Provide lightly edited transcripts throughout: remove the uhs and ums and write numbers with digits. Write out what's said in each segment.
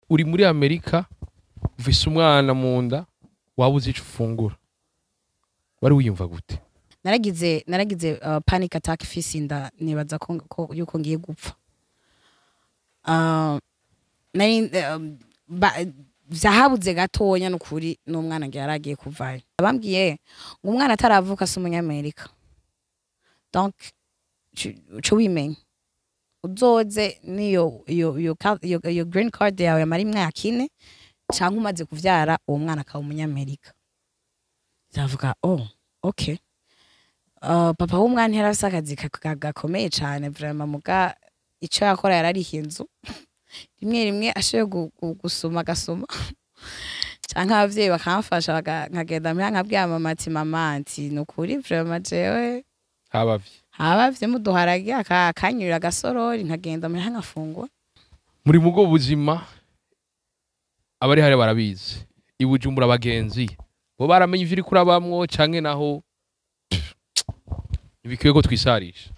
Uri muri Amerika ufise umwana mu nda, wabuze ico ufungura, wari wiyumva gute? Naragize panic attack fise inda, nibaza ko yuko ngiye gupfa. Nari vyahabuze gatonya nukuri n'umwana ngira yaragiye kuvayo. Bambwiye ngo umwana ataravuka si umunyamerika, donc uca wimenya uzoze niyo iyo green card yawe yamara imyaka 4 canke umaze kuvyara uwo mwana akaba umunyamerika. Ndavuga oh okay. Papa w'umwana yari afise akazi gakomeye cane vraiment, muga ico yakora yarariha inzu rimwe rimwe ashoboye gusuma agasuma, canke abavyeyi bakamfasha nkagenda muhira nkabwira mama ati mama ati nukuri vraiment jewe habavye habavye muduharage akanyurira agasorori, nkagenda muhira nkafungura. Muri mugo buzima abari hari barabizi i Bujumbura abagenzi bo baramenye ivyo uriko urabamwo canke naho ntibikwiye ko twisarisha?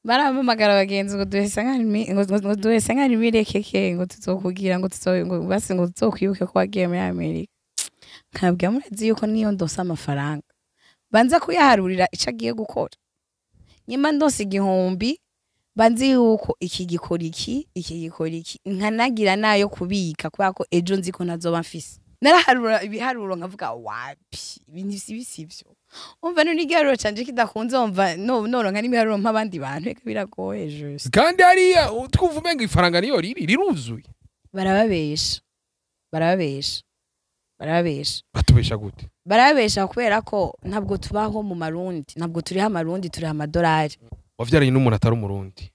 Barampamagara abagenzi ngo duhe 50,000 keke ngo tuzokugira ngo ngo basi ngo tuzokwibuke ko wagiye muri Amerika. Nkabwira murazi yuko niyo ndose amafaranga banza kuyaharurira ico agiye gukora, nyuma ndose 1000 banzi yuko iki gikora iki, iki gikora iki, nkanagira nayo kubika kubera ko ejo nzi ko ntazoba mfise. Naraharura ibiharuro nkavuga wapi ibintu sibyo. Umva none igiharuro canje kidakunze, umva noronka n'ibiharuro mp'abandi bantu eka biragoye juste. Kandi hariya twumva umenga ifaranga niyo riri riruzuye. Barababesha. Barababesha. Barababesha. Batubesha gute? Barababesha kubera ko ntabwo tubaho mu Marundi, ntabwo turiha Amarundi, turiha amadolari. Wavyaranye n'umuntu atari umurundi.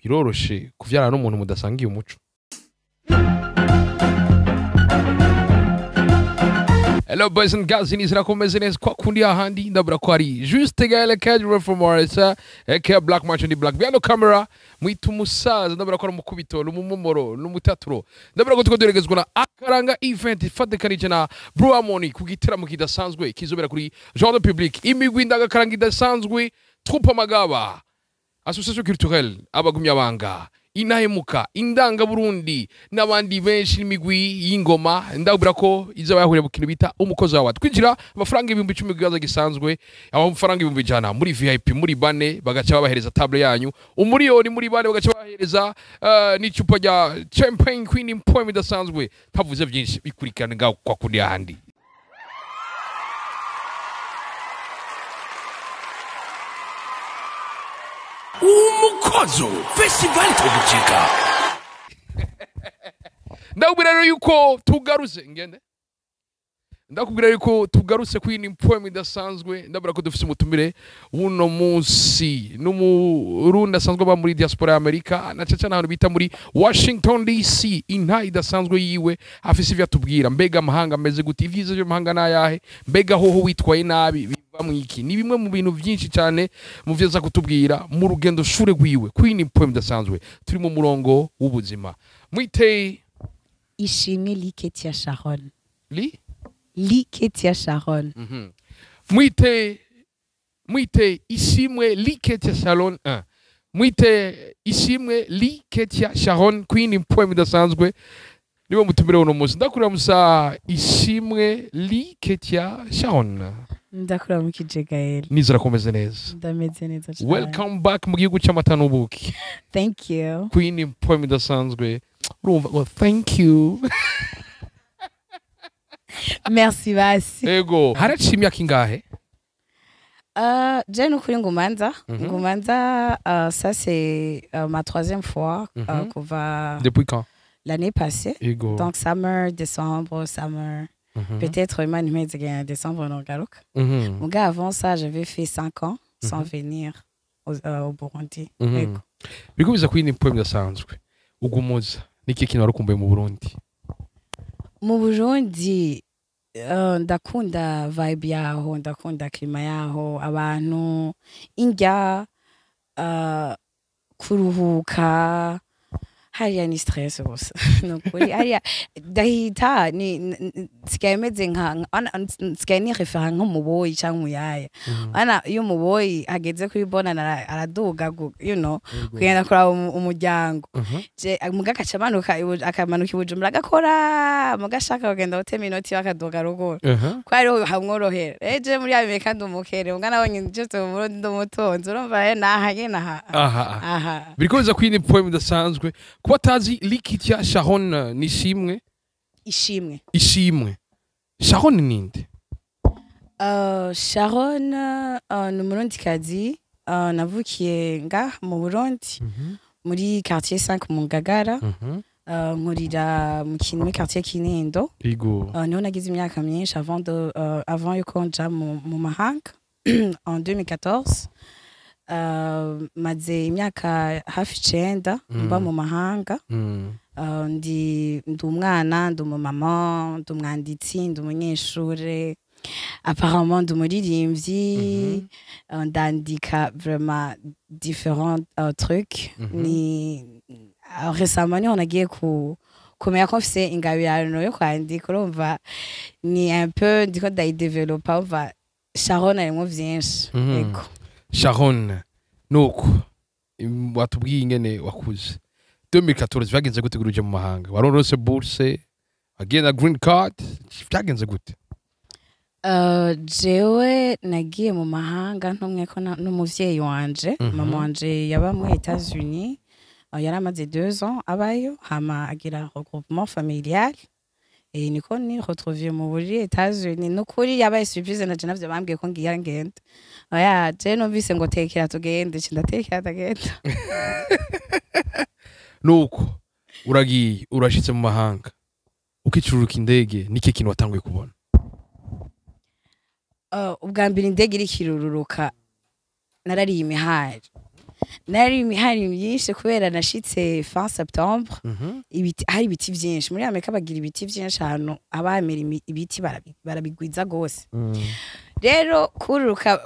Biroroshe kuvyarana n'umuntu mudasangiye umuco. Hello boys and girls, inizira komeze neza kwa kundi ahandi ndabura ko ari Juste Gaël Kadre from Morisa aka Black March and the Black Behind the camera mwita umusaza, ndabura ko ari umukubito n'umumomoro n'umutaturo, ndabura ko tuko duregezwa na Akaranga event ifatikanije na Blue Harmony ku gitaramo kidasanzwe kizobera kuri Jardin Public, imigwi ndagakaranga idasanzwe, Troupe Amagaba, Association Culturelle Abagumyabanga, Inahemuka, Indanga Burundi n'abandi benshi n'imigwi y'ingoma. Ndabura ko izaba yahuriye mu kintu bita umukozi wawe. Twinjira amafaranga 10,000 gihaza gisanzwe, amafaranga 100,000 muri VIP muri bane bagaca babahereza table yanyu, umuriyoni muri bane bagaca babahereza n'icupa rya Champagne Queen Impoem idasanzwe. Tavuze byinshi bikurikirana ngaho kwa kundi ahandi. Umukozo Festival Tobuchika. Ndakubwira rero yuko tugarutse ngende. Ndakubwira yuko tugarutse kuri ni poem idasanzwe. Ndabura ko dufise umutumire uno munsi n'umurundi asanzwe ba muri diaspora ya Amerika na cyane ahantu bita muri Washington DC. Inta idasanzwe yiwe afise ivyo atubwira, mbega amahanga ameze gute, ivyiza by'amahanga nayahe, mbega hoho witwaye nabi bamwiki. Ni bimwe mu bintu byinshi cyane mu vyo aza kutubwira mu rugendo shure rwiwe. Queen poem idasanzwe turi mu murongo w'ubuzima. Mwite Ishimwe Liketia Sharon. Li Liketia Sharon. Mwite Ishimwe Liketia Sharon 1. Mwite Ishimwe Liketia Sharon Queen poem idasanzwe niwe mutumire uno munsi. Ndakura musa Ishimwe Liketia Sharon. Ndakura mukije Gaël. Nizera komeze neza. Ndameze neza cyane. Welcome back mu gihugu cy'amata n'ubuki. Thank you. Queen poem idasanzwe. Urumva ngo thank you. Merci basi. Ego. Haraciye imyaka ingahe? Je nukuri ngumanza. Ngumanza ça c'est ma 3e fois kuva. Depuis quand? L'année passée. Ego. Donc summer, décembre, summer. Peut-être Imana imeze décembre nogaruka. Mon gars avant ça, j'avais fait 5 ans sans venir au Burundi. Ego. Bikubiza kuri ni poem idasanzwe. Ugumuza niki kintu warukumbuye mu Burundi? Mu Burundi ndakunda vibe yaho, ndakunda climat yaho, abantu, indya, kuruhuka. Hariya ni stress gusa, nukuri. Hariya ndahita ni nsigaye meze nsigaye ni référa nk'umuboyi cyangwa umuyaya. Ana iyo umuboyi ageze kuri bonane araduga kugenda kuraba umuryango. Je muga akaca amanuka akamanuka i Bujumbura, agakora muga ashaka kugenda gutema inoti, bakaduga ruguru ko ariho hamworohera. Eje muri Amerika ndi umukere, muga nabonye njetse mu Burundi ndi umutunzi. Urumva rero naha nyene aha. Aha. Aha. Biriko biza kwindi poem idasanzwe kuba atazi Likitia Sharon Nishimwe. Ishimwe. Ishimwe Sharon ninde? Sharon ni Umurundikazi. Navukiye nga mu Burundi, muri quartier 5 mu Ngagara. Nkurira muri quartier Kinindo. Niho nagize imyaka myinshi avant yuko nja mu mahanga en 2014. Maze imyaka hafi 9 mba mu mahanga. Ndi umwana, ndi umumama, ndi umwanditsi, ndi umunyeshure, apparemment ndi umuririmbyi. Ndandika vraiment différents trucs. Ni récemment niho nagiye kumenya ko mfise ingabirano yo kwandika. Urumva ni un peu ndiko ndayidevelopa. Umva, Sharon arimwo vyinshi. Ego. Sharon, nuko watubwiye ingene wakuze. 2014 vyagenze gute kugira uje mu mahanga? Waronse bourse, wagiye na green card, vyagenze gute? Jewe nagiye mu mahanga ntumwe ko n'umuvyeyi wanje. Mama wanje yaba muri Etats-Unis, yari amaze 2 ans abayo, hama agira regroupement familial et niko ni retrouvé mu buri Etats-Unis. Nukuri yabaye surprise, naje navyo bambwiye ko ngiye ngenda. Oya, je numvise ngo tekera tugende, ci ndatekera ndagenda. Nuko uragiye, urashitse mu mahanga, ukicururuka indege, niki kintu watanguye kubona? Ubwa mbere indege iriko irururuka narariye imihari, narariye imihari myinshi kubera nashitse fin septembre. Ibiti, hari ibiti vyinshi muri Amerika, bagira ibiti vyinshi ahantu haba hamera ibiti barabigwiza gose. Rero kururuka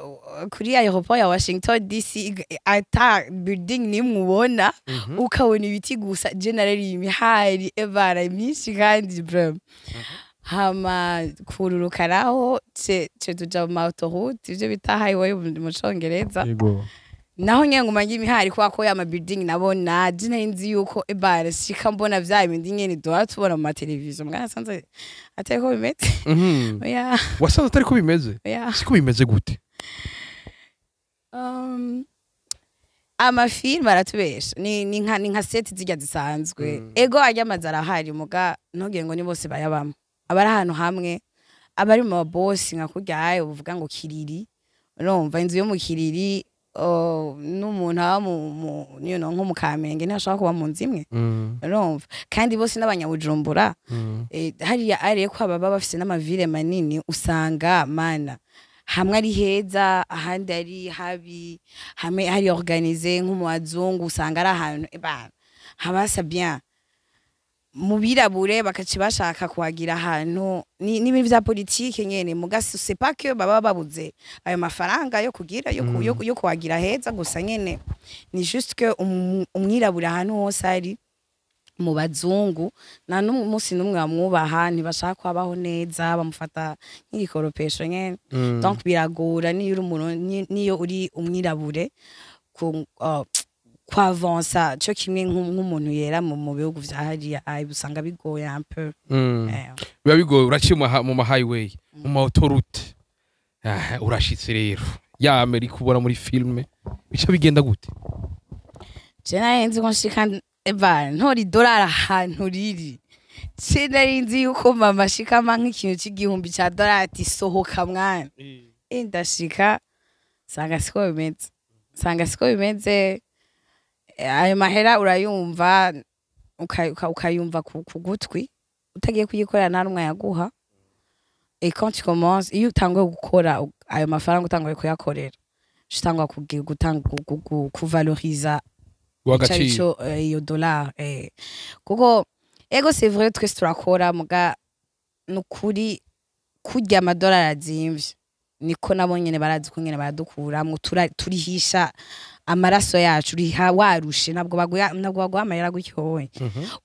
kuri aéroport ya Washington DC, ata building nimwe ubona, ukabona ibiti gusa, je narariye imihari ebara myinshi kandi vraiment. Hama kururuka naho ce tuja mu ma autoroute, ivyo bita highway mu Congereza. Naho nyene nguma ngira imihari kubera ko ya ma building nabona, je nari nzi yuko ebara shika mbona vya bindi nyene duhora tubona mu mateleviziyo, mwana sanze atari ko bimeze. Oya. Wasanze atari ko bimeze? Oya. Siko bimeze gute? Amafilmu aratubesha. Ni nka set zirya zisanzwe. Ego, arya amazu arahari, muga ntugire ngo ni bose bayabamo. Aba ari ahantu hamwe, aba ari mu mabosi nka kurya ayo uvuga ngo Kiriri. Urumva inzu yo mu Kiriri, oh, n'umuntu aba mu nko mu Kamenge ntashobora kuba mu nzu imwe. Urumva kandi bose n'Abanyabujumbura. Hariya ariko baba bafise n'ama villes manini, usanga mana hamwe ari heza, ahandi ari habi. Hamwe hari organisé nko mu bazungu, usanga ari ahantu ebana haba hasa bien. Mu birabure bakaca bashaka kuhagira ahantu n'ibintu vya politike nyene. Muga c'est pas que baba babuze ayo mafaranga yo kugira yo kuhagira heza gusa nyene, ni juste que umwirabure ahantu hose ari mu bazungu nta n'umunsi n'umwe bamwubaha, ntibashaka ko abaho neza, bamufata nk'igikoropesho nyene. Donc biragora niyo uri umuntu niyo uri umwirabure ku kwavansa co kimwe nk'umuntu yera mu bihugu vya hariya, ai usanga bigoye un peu. Biba bigoye. Uraciye mu ma highway, mu ma autoroute, ah, urashitse rero ya Amerika ubona muri filme, bica bigenda gute? Je nari nzi ko nshika eva ntora idolari ahantu riri. Je nari nzi yuko mama ashikama nk'ikintu c'igihumbi ca dolari, ati sohoka mwana. Ndashika sanga siko bimeze, sanga siko bimeze. Ayo mahera urayumva ukayumva ku gutwi, utagiye kuyikorera nta numwe yaguha. Et quand tu commences, iyo utanguye gukora, ayo mafaranga utanguye kuyakorera, utangwa gutanga kuvaloriza guha ico agaciro. Arico iyo dollar, kuko ego, c'est vrai, twese turakora, muga nukuri kurya amadolari azimvye. Niko nabo nyene barazi ko nyene baradukuramwo, turihisha amaraso yacu, uriha warushe. Ntabwo baguha amahera gutyo.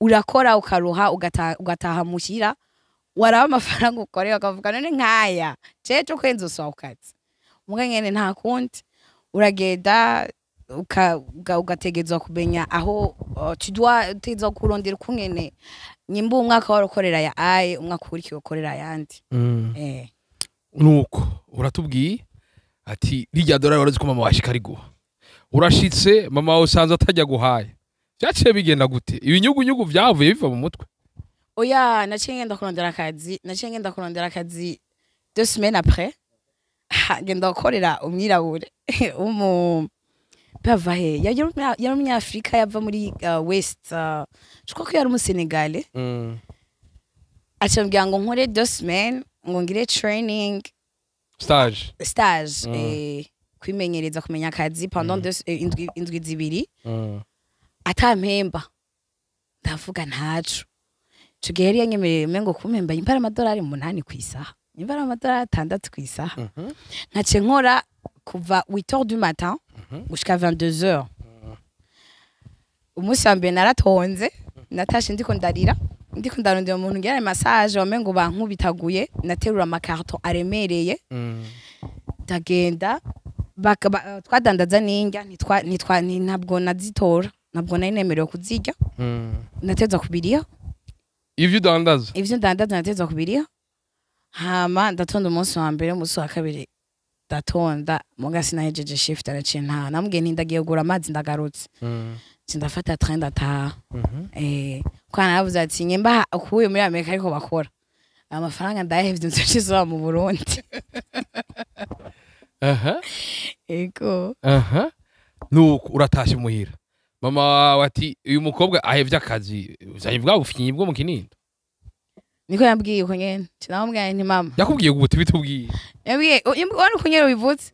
Urakora ukaruha, ugataha muhira, waraba amafaranga ukoreye ukavuga: "None nkaya jeje kwenza uswa ukazi muga nyene nta kundi." Uragenda ugategezwa kumenya aho tu dois, utegezwa kurondera ukungene nyimba umwaka warukorera ya aye, umwaka ukurikiye ukorera ayandi. Nuko uratubwiye ati rirya dorari warazi ko mama washika ariguha, urashitse mama wawe usanze atajya guhaye. Vyaciye bigenda gute? Ibinyugunyugu vyavuye biva mu mutwe? Oya, naciye ngenda kurondera akazi 2 semaines après. Ha, ngenda gukorera umwirabure umu bava he, yari umunyafrika yava muri west, je crois ko yari umusenegale. Acambwira ngo nkore 2 semaines, ngo ngire training. Stage. Stage, kwimenyereza kumenya akazi pendant indwi 2 atampemba. Ndavuga ntaco. Ico gihe yari yanyemereye umengo kumpemba nyimba ari amadolari 8 kw'isaha, nyimba ari amadolari 6 kw'isaha. Nkace nkora kuva 8 heures du matin gushika 22 heures. Umunsi wa mbere naratonze, natashe ndiko ndarira, ndiko ndarondera umuntu ngira massage, wamengo bankubitaguye, naterura amakarton aremereye. Ndagenda twadandaza n'indya, ntabwo nazitora, ntabwo nari nemerewe kuzirya. Nateza kubiriha. Ivyo udandaza? Ivyo ndandaza nateza kubiriha. Hama ndatonda umunsi wa mbere, umunsi wa kabiri ndatonda, muga sinahejeje shift, araciye ntaha. Namubwiye nti ndagiye kugura amazi, ndagarutse. Nca ndafata train, ndataha. Kwa naravuze ati nyemba ukuye muri Amerika ariko bakora amafaranga, ndayahevye, nzoca mu Burundi. Ego. Aha, nuko uratashe muhira, mama wawe ati uyu mukobwa ahevye akazi, uzanye bwa bufinyi bwo mu Kinindo. Niko yambwiye uko nyene. Sinamubwiye nti mama. Yakubwiye gute? Bitubwiye. Yambwiye wari uko nyene bivutse,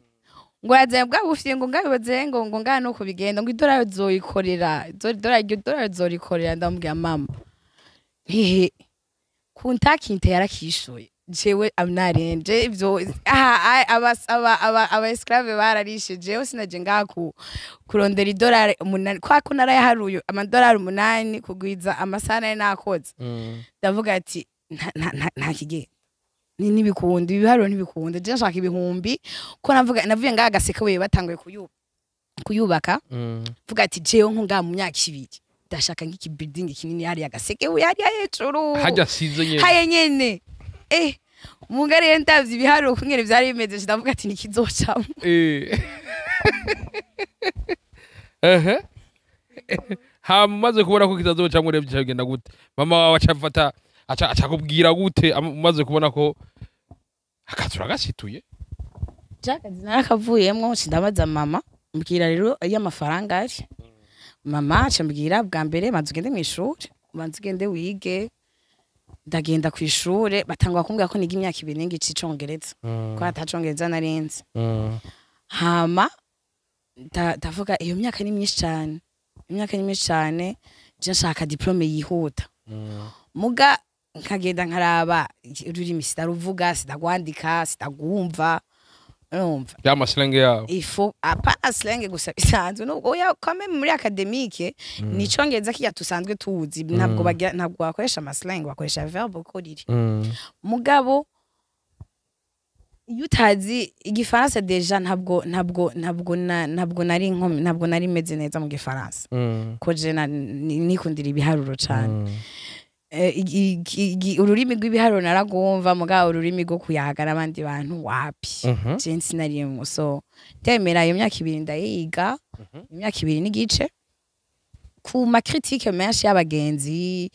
ngo yazanye bwa bufiye, ngo ngabibaze, ngo ngaha nuko bigenda, ngo idolari zoyikorera, iryo dolari zorikorera. Ndamubwira: "Mama, hehe kuntakinte yarakishuye, jewe amnarenje ivyo aha aba esclave bararishe, jewe sinaje ngaha kurondera idolari 8, kwa ko narayaharuye amadolari 8 kugwiza amasaha nari nakoze." Ndavuga ati nta kigenda, ni ntibikunda, ibiharuro ntibikunda, je nshaka ibihumbi. Ko navuga navuye ngaha Gaseke we batanguye kuyubaka, vuga ati jewe nko ngaha mu myaka 2 ndashaka nk'iki building kinini hariya Gaseke we, hariya hejuru. Hajya asize nyene. Haye nyene. Muga rero ndavye ibiharuro kungene vyari bimeze, ndavuga ati nikizocamo. Ehe, hama umaze kubona ko kitazocamwo rero, bigenda gute? Mama wawe acafata acakubwira gute umaze kubona ko akazi uragasituye? Jakazi narakavuyemwo, ndabaza mama, mbwira rero iyo amafaranga ari. Mama aca mbwira: "Bwa mbere banza ugende mw'ishuri, banza ugende wige." Ndagenda kw'ishure, batangwa kumbwira ko niga imyaka 2 n'igice icongereza, ko atacongereza narinzi. Hama ndavuga iyo myaka ni myinshi cane, imyaka ni myinshi cane, je nshaka diplôme yihuta. Muga nkagenda nkaraba ururimi sitaruvuga, sitagwandika, sitagwumva, urumva? Ya masilenge yabo. Ifo apana slang gusa bisanzwe, nubwo oya, quand même muri académique ni icongereza kiya tusanzwe tuzi, ntabwo bagira, ntabwo bakoresha amaslang, bakoresha verbe uko riri. Mugabo iyo utazi igifaransa déjà, ntabwo nari nkomi, ntabwo nari meze neza mu gifaransa, ko je nikundira ibiharuro cane. Ururimi rw'ibiharuro naragwumva, mugabo ururimi rwo kuyaga n'abandi bantu wapi. Je sinarimwo, so ndemera iyo myaka 2 ndayiga, imyaka 2 n'igice, ku ma critiques menshi y'abagenzi: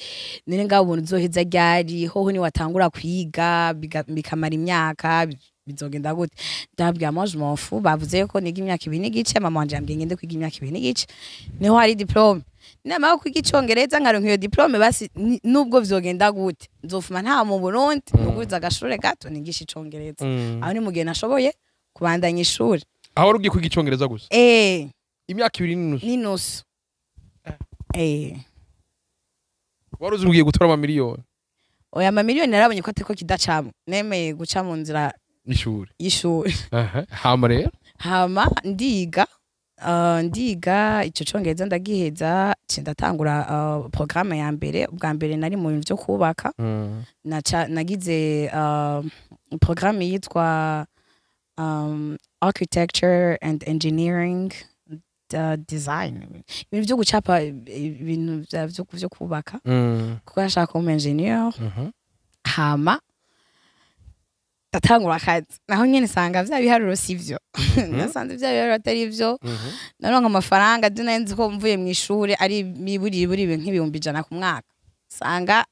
"None ngaho ubuntu uzoheza ryari? Hoho ni watangura kwiga bikamara imyaka, bizogenda gute?" Ndababwira: "Moi, je m'en fous, bavuze ko niga imyaka 2 n'igice, mama wanje yambwiye ngende kwiga imyaka 2 n'igice, niho hari diplôme. Namara kwiga icongereza nkaronka iyo diplôme, basi nubwo vyogenda gute nzofuma nta mu Burundi, nuguriza agashure gato nigisha icongereza." Aho ni mu gihe nashoboye kubandanya ishuri. Aho wari ugiye kwiga icongereza gusa? Eh. Imyaka 2 n'inusu? N'inusu. Wari uzi ugiye gutora amamiliyoni? Oya, amamiliyoni narabonye ko atako kidacamo, nemeye guca mu nzira Ishuri. Y'ishuri. Aha, hama rero? Hama ndiga, ndiga ico congereza, ndagiheza, nca ndatangura programme ya mbere. Ubwa mbere nari mu bintu vyo kubaka. Naca nagize programme yitwa architecture and engineering design, ibintu vyo gucapa, ibintu vyo kubaka, kuko nashaka kuba umu engineer. Hama ndatangura akazi, naho nyene nsanga vya biharuro sivyo, nasanze vya biharuro atari vyo. Naronka amafaranga je nari nzi ko mvuye mu ishure ari miburi buri nk'ibihumbi 100 ku mwaka, sanga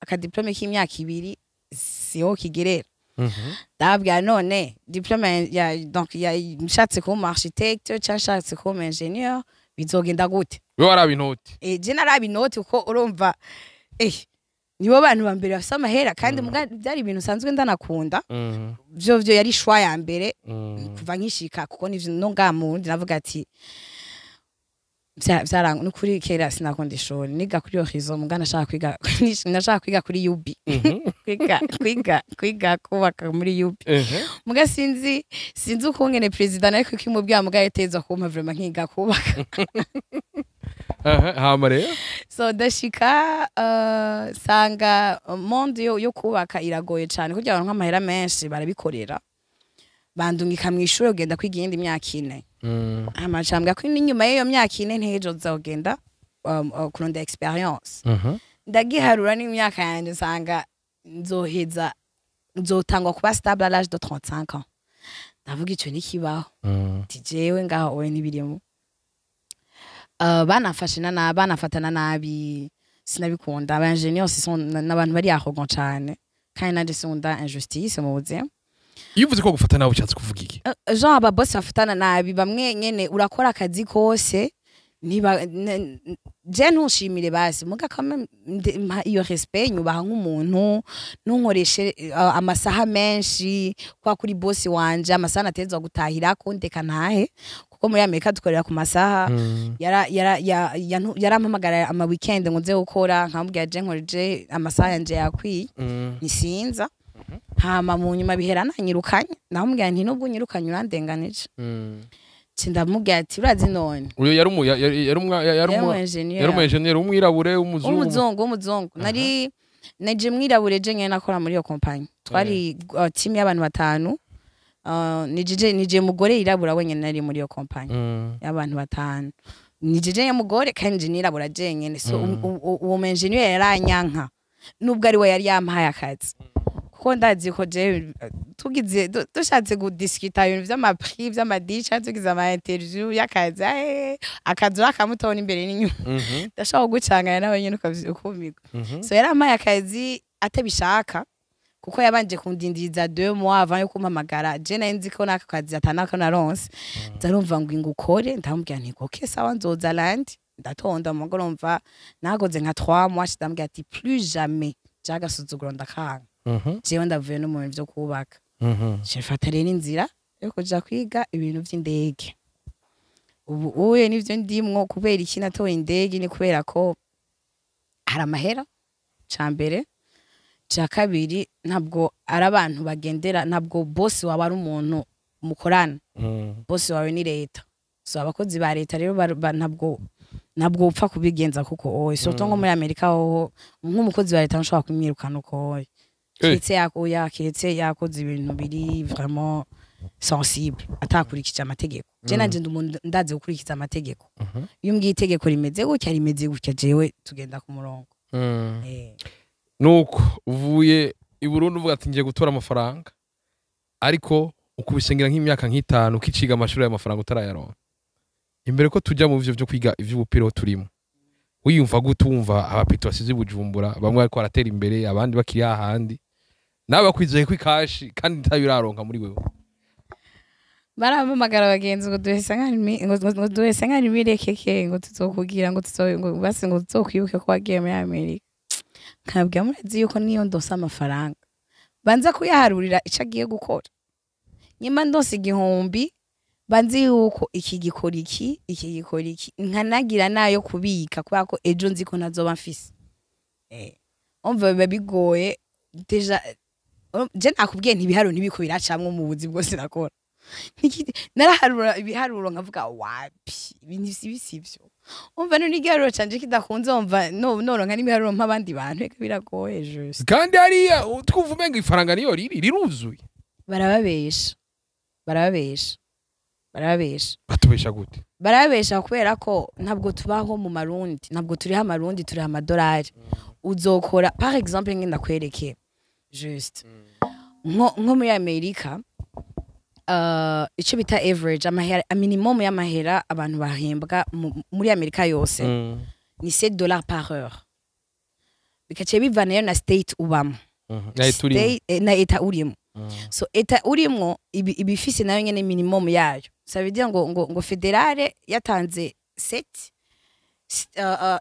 akadiplôme k'imyaka 2 siho kigerera. Ndababwira none diplôme ya, donc ya, nshatse kuba umu architecte canke nshatse kuba umu ingénieur, bizogenda gute? We waraba inoti. Je naraba inoti, kuko urumva nibo bantu ba mbere bafise amahera, kandi muga byari ibintu nsanzwe ndanakunda. Vyo yari choix ya mbere kuva nkishika, kuko nivyo no ngaha mu Burundi navuga ati vyaranga nukuri. Kera sinakunda ishuri, niga kuri Horizon, muga nashaka kwiga kuri UB, kwiga kubaka muri UB. Muga sinzi ukungene president ariko kimubwira, muga yateza kumpa vraiment nkiga kubaka. Aha, hama rero? So ndashika, sanga monde yo kubaka iragoye cane kugira ngo amahera menshi barabikorera. Bandungika mu ishuri kugenda kwiga iyindi myaka 4. Amacambwa ko n'inyuma y'iyo myaka 4 ntejo nzogenda kurondera expérience. Ndagiharura n'imyaka yanje, nsanga nzoheza nzotangwa kuba stable à l'âge de 35 ans. Ndavuga ico ntikibaho. Ati jewe ngaho owe ntibirimo. Banafashe na banafatana nabi, sinabikunda. Aba ingénieurs sont n'abantu bari arrogant cane, kandi nanje sinkunda injustice mu buzima. Iyo uvuze ko gufata nawe, ushatse kuvuga iki? Genre aba boss bafatana nabi bamwe nyene, urakora akazi kose, niba je ntushimire basi, muga quand même mpa iyo respect, nyubaha nk'umuntu, ntunkoreshe amasaha menshi kwa kuri boss wanje, amasaha natezwa gutahirako ndeka ntahe, kuko muri Amerika dukorera ku masaha. Yara yara ya- yarampamagara ama weekend ngo nze gukora, nkamubwira je nkoreje amasaha yanje yakwiye, ntisinza. Hama mu nyuma bihera nanyirukanye, namubwira nti nubwo unyirukanye urandenganije. Nci ndamubwira ati urazi none. Uyo yari umu yari yari umwa yari yari umu umu engineer. Yari umu engineer umwirabure, w'umuzungu? W'umuzungu. Nari naje mwirabure je nyene nakora muri iyo compagnie, twari team y'abantu batanu. Nije mugore yirabura wenyene nari muri iyo compagnie y'abantu batanu, nije je mugore kandi nje nirabura jenyene. So uwo mu engineer yaranyanka nubwo ari we yari yampaye akazi, kuko ndazi ko je tugize dushatse kudiskita ibintu vy'amaprix, vy'amadisha, tugize ama interview y'akazi, akazi urakamutobona imbere n'inyuma. Ndashobora kugucanganya nawe nyene ukumirwa. So yarampaye akazi atabishaka, kuko yabanje kundindiriza 2 mois avant yo kumpamagara. Je nari nzi ko n'aka kazi atanako naronse, ndarumva ngo ingukore, ndamubwira nti ok sawa, nzoza lundi. Ndatonda mu mugoroba, nagoze nka 3 mois, ndamubwira ati plus jamais, jagasuzuguro ndakanga. Jewe ndavuye no mu bintu vyo kubaka. Nfata rero inzira yo kuja kwiga ibintu vy'indege. Ubu uye nivyo ndimwo. Kubera iki natoye indege? Ni kubera ko hari amahera ca mbere, ca kabiri ntabwo ari abantu bagendera, ntabwo boss wawe ari umuntu mukorana. Boss wawe ni leta. So abakozi ba leta rero ntabwo upfa kubigenza kuko oye, surtout nko muri Amerika hoho nk'umukozi wa leta ntushobora kumwirukana uko oye, kiretse yakoze ibintu biri vraiment sensible, atakurikije amategeko. Je nanje ndi umuntu ndazi gukurikiza amategeko. Iyo umbwiye itegeko rimeze gutya, rimeze gutya, jewe tugenda ku murongo. Nuko uvuye i Burundi uvuga ati ngiye gutora amafaranga, ariko ukubisengera nk'imyaka nk'itanu ukiciga amashuri, y'amafaranga utarayaronka. Imbere ko tujya mu byo kwiga ivy'ubupiro turimo, wiyumva gute wumva abapito basize i Bujumbura, bamwe bariko baratera imbere, abandi bakiri hahandi, nawe bakwizeye ko ikashi kandi ntayo uraronka muri wewe? Barampamagara abagenzi ngo duhe ngo duhe 50 000 keke, ngo tuzokugira, ngo tuzo, ngo basi ngo tuzokwibuke ko wagiye muri Amerika. Nkabwira murazi yuko niyo ndose amafaranga banza kuyaharurira ico agiye gukora. Nyuma ndose 1000, banzi yuko iki gikora iki, iki gikora iki, nkanagira nayo kubika, kubera ko ejo nzi ko ntazoba mfise. Umva biba bigoye déjà. Je nakubwiye nti ibiharuro ntibiko biracamwo mu buzi bwose nakora. Naraharura ibiharuro nkavuga: "Wapi, ibintu si sivyo." Umva, none igiharuro canje kidakunze, umva, no noronka n'ibiharuro nk'abandi bantu, eka biragoye juste. Kandi hariya twumva umenga ifaranga niyo riri riruzuye. Barababesha, barababesha, barababesha. Batubesha gute? Barababesha kubera ko ntabwo tubaho mu Marundi, ntabwo turiho Amarundi, turiho amadolari. Uzokora, par exemple, ngenda kwereke juste nko muri Amerika, ico bita average amahera, minimum y'amahera abantu bahembwa muri Amerika yose ni $7 par heure. Bikaciye bivana rero na state ubamo. Nayo turimo. Na État urimo. So État urimwo iba ifise nayo nyene minimum yayo. Ça veut dire ngo fédérale yatanze 7,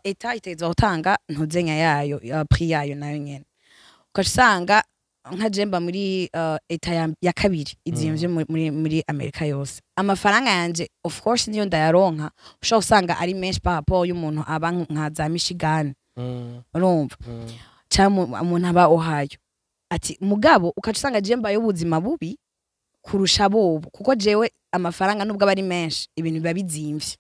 État itegerezwa gutanga ntuzenya yayo, prix yayo nayo nyene. Ugaca usanga nka jemba muri État ya kabiri izimvye muri Amerika yose. Amafaranga yanje, of course, niyo ndayaronka, ushobora usanga ari menshi par rapport y'umuntu aba nka za Michigan, urumva, cyangwa umuntu aba Ohio. Ati mugabo ukaca usanga je mbaye ubuzima bubi kurusha bobo, kuko jewe amafaranga nubwo aba ari menshi, ibintu biba bizimvye.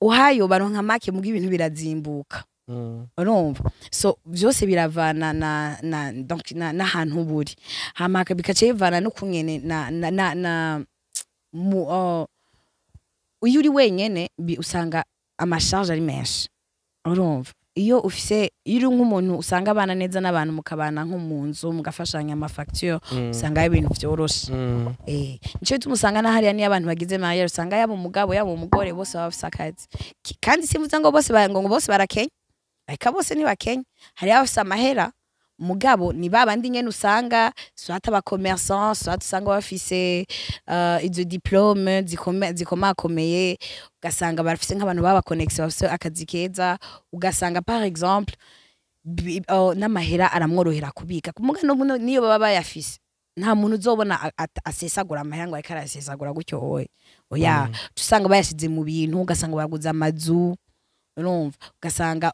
Ohio baronka make, muga ibintu birazimbuka, urumva. So vyose biravana na donc na n'ahantu buri, hama bikaca bivana no kungene na mu iyo uri wenyene usanga ama charges ari menshi, urumva. Iyo ufise, iyo uri nk'umuntu usanga abana neza n'abantu, mukabana nko mu nzu, mugafashanya ama factures, usanga ari ibintu vyoroshe. Nico gituma usanga na hariya niyo abantu bagize mariage, usanga yaba umugabo yaba umugore bose baba bafise akazi. Kandi simvuze ngo bose ngo bose barakenya, ariko bose ntibakenya. Hariho abafise amahera, mugabo ni babandi nyene usanga soit aba commerçant, soit usanga bafise izo diplôme zikomakomeye, ugasanga barafise nk'abantu baba connexion, bafise akazi keza, ugasanga par exemple n'amahera aramworohera kubika. Muga niyo baba bayafise, nta muntu uzobona asesagura amahera ngo ariko arasesagura gutyo. Oya, oya, usanga bayashize mu bintu, ugasanga baguze amazu, urumva, ugasanga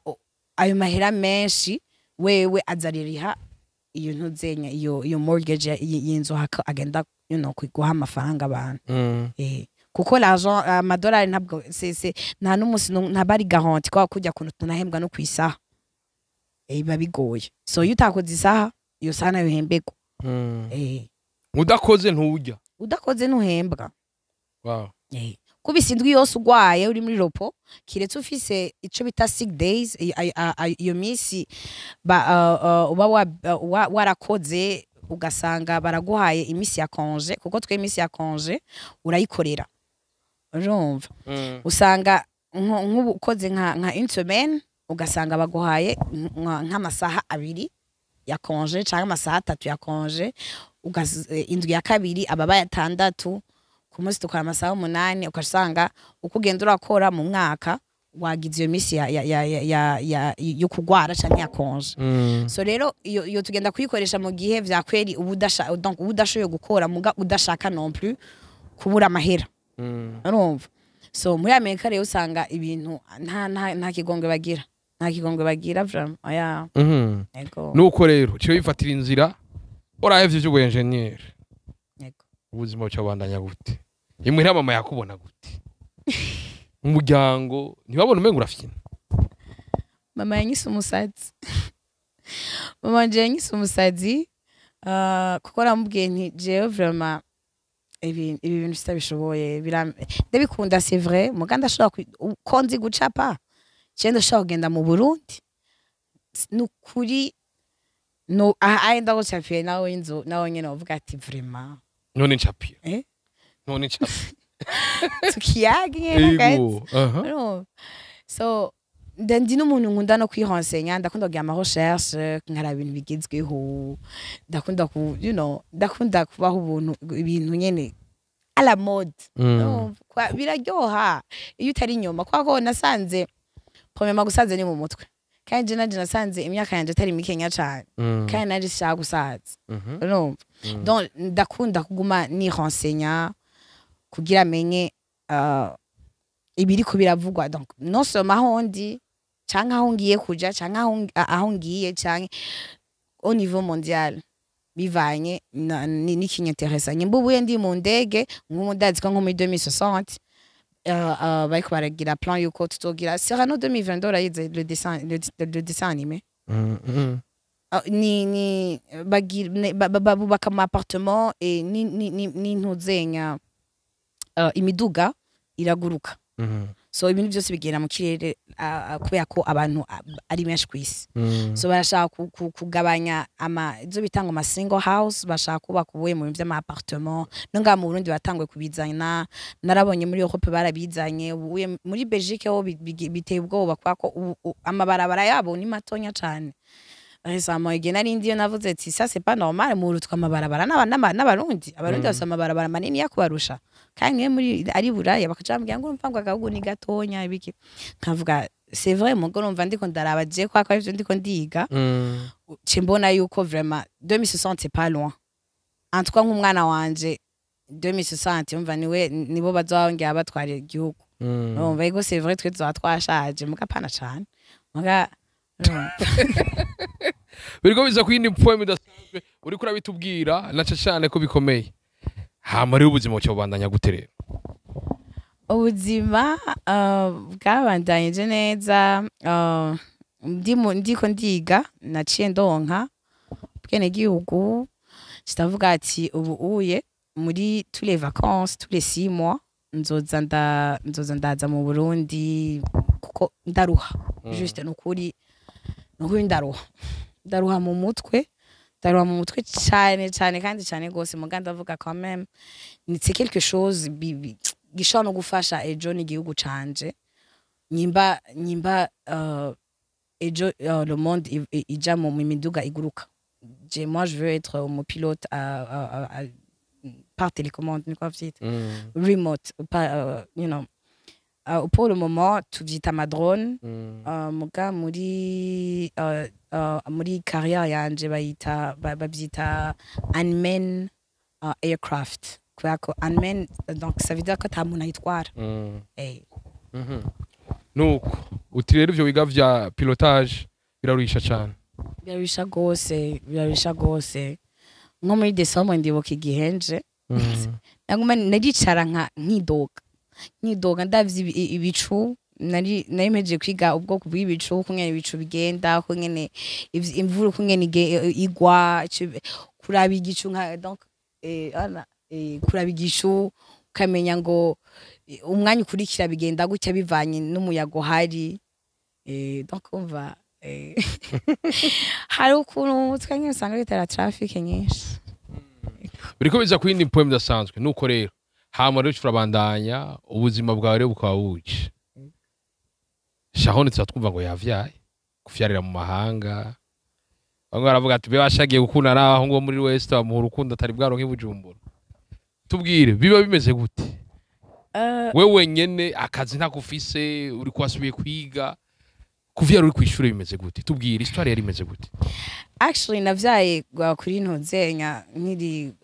ayo mahera menshi wewe azaririha iyo ntuzenya, iyo mortgage y'inzu, haka agenda guha amafaranga abantu. Kuko l'argent, amadolari, ntabwo c'est nta n'umunsi ntabwo ari garanti kwa kujya kuntu tunahembwa no kwisaha. Biba bigoye. So iyo utakoze isaha, iyo saha nayo uhembegwa. Udakoze nturya. Udakoze ntuhembwa. Wow. Kubisa indwi yose ugwaye, uri muri repos, kiretse ufise ico bita sick days, iyo minsi uba warakoze, ugasanga baraguhaye iminsi ya congé, kuko twe iminsi ya congé urayikorera, urumva. Usanga nk'ubu ukoze nka une semaine, ugasanga baguhaye nk'amasaha 2 ya congé canke amasaha 3 ya congé. Indwi ya kabiri aba 6, ku munsi dukora amasaha 8. Ugasanga uko ugenda urakora mu mwaka, wagize iyo minsi ya yo kugwara canke ya congé. So rero iyo tugenda kuyikoresha mu gihe vya kweri uba donc uba udashoboye gukora, muga udashaka non plus kubura amahera, urumva. So muri Amerika rero usanga ibintu nta kigongwe bagira, nta kigongwe bagira vraiment, oya. Ego. Nuko rero uciye wifatira inzira, urahevye ivy'ubu engineer. Ego. Ubuzima buca bubandanya gute? Imuhira mama yakubona gute? Umuryango ntibabona umenga urafyina? Mama yanyise umusazi, mama wanje yanyise umusazi, kuko namubwiye nti: "Jewe vraiment ibi bintu sitabishoboye. Ndabikunda, c'est vrai, muga ndashobora ko nzi gucapa, je ndashobora kugenda mu Burundi, nukuri no aha aye ndagucapiye nawe inzu." Nawe nyene uvuga ati: "Vraiment?" None ncapira? Eh? None ncapira? Tukiyage nyene hagati. Ego, aha. Urumva? So ndi n'umuntu nkunda no kwirensenya, ndakunda kugira ama recherche, nkaraba ibintu bigezweho, ndakunda ku you know ndakunda kubaho ubuntu ibintu nyene à la mode. Urumva? Biraryoha iyo utari inyuma, kwa ko nasanze premièrement gusaza ni mu mutwe, kandi je nanje nasanze imyaka yanje atari mikenya cane, kandi nanje sinshaka gusaza, urumva. Donc ndakunda kuguma nirensenya kugira menye ibiriko biravugwa, donc non seulement aho ndi canke aho ngiye kuja canke aho ngiye canke au niveau mondial. Bivanye n'ikinyinteresa. Nyimba ubuye ndi mu ndege, nk'ubu ndazi ko nko muri 2060 bariko baragira plan yuko tuzogira Cyrano 2022. Urayize, le dessin animé? Ni bubaka ama appartement et ni ntuzenya imiduga iraguruka. So ibintu byose bigenda mu kirere, kubera ko abantu ari benshi ku isi. So barashaka kugabanya ama izo bita ngo ama single house, bashaka kubaka ubuye mu bintu vy'ama appartement. No ngaha mu Burundi batanguye kubizana, narabonye muri Europe barabizanye. Ubuye muri Belgique ho biteye ubwoba, kubera ko amabarabara yabo ni matonya cane. Récemment, igihe nari ndiyo, navuze ati: "Ça, c'est pas normal, murutwa amabarabara n'Abarundi." Abarundi bafise amabarabara manini ya kubarusha, kandi mwe muri ari Buraya bakaca bambwira ngo urumva ngo agahugu ni gatonya ibiki. Nkavuga: "C'est vrai." Mugo urumva ndiko ndaraba je kwa ko ivyo ndiko ndiga, ce mbona yuko vraiment 2060, c'est pas loin. En tout cas, nk'umwana wanje 2060, umva, niwe nibo bazongera batwara igihugu. Urumva, ego, c'est vrai, twe tuzoba twashaje, muga pana cane, muga urumva. Biriko biza ku yindi poem idasanzwe uriko urabitubwira, naca cyane ko bikomeye. Hama rero ubuzima buca bubandanya gute rero? Ubuzima bwabandanyije neza. Ndiko ndiga, naciye ndonka ubwenegihugu. Kitavuga ati ubu uye muri tous les vacances, tous les 6 mois, nzoza ndaza mu Burundi, kuko ndaruha. Juste, nukuri nukuri ndaruha, ndaruha mu mutwe, ndaruha mu mutwe cyane cyane kandi cyane gose. Muga ndavuga quand même ni c'est quelque chose gishobora no gufasha ejo n'igihugu canje. Nyimba ejo le monde ija mu miduga iguruka, je moi je veux être umupilote par télécommande, niko bavyita, remote, pas, pour le moment tuvyita ama drone. Muga muri carrière yanje bayita bavyita unmanned aircraft, kubera ko unmanned, donc ça veut dire ko ata muntu ayitwara. Nuko uti rero ivyo wiga vya pilotage biraruhisha cane. Biraruhisha gose, biraruhisha gose. Nko muri December, ndibuka igihe nje naguma naricara nka nkidoga, nkidoga, ndavye ibicu. Nari mpejeje kwiga ubwoko bw'ibicu, uko nyene ibicu bigenda, uko nyene imvura, uko nyene igwa, kuraba igicu nka donc ana, kuraba igicu ukamenya ngo umwanya ukurikira bigenda gutya bivanye n'umuyaga uhari. Donc umva, hari ukuntu mu mutwe nyene usanga bitera trafic nyinshi. Biriko biza ku yindi poem idasanzwe. Nuko rero hama rero turabandanya, ubuzima bwawe rero bukaba buje. Sharon tuza twumva ngo yavyaye, kuvyarira mu mahanga, bamwe baravuga ati be bashagiye gukunda n'abahungu bo muri West, bamuha urukundo atari bwaronke i Bujumbura. Tubwire, biba bimeze gute? We wenyene, akazi ntako ufise, uri kwasubiye kwiga, kuvyara uri kw'ishure bimeze gute? Tubwire histoire yari imeze gute. Actually, navyaye kuri ntuzenya nkiri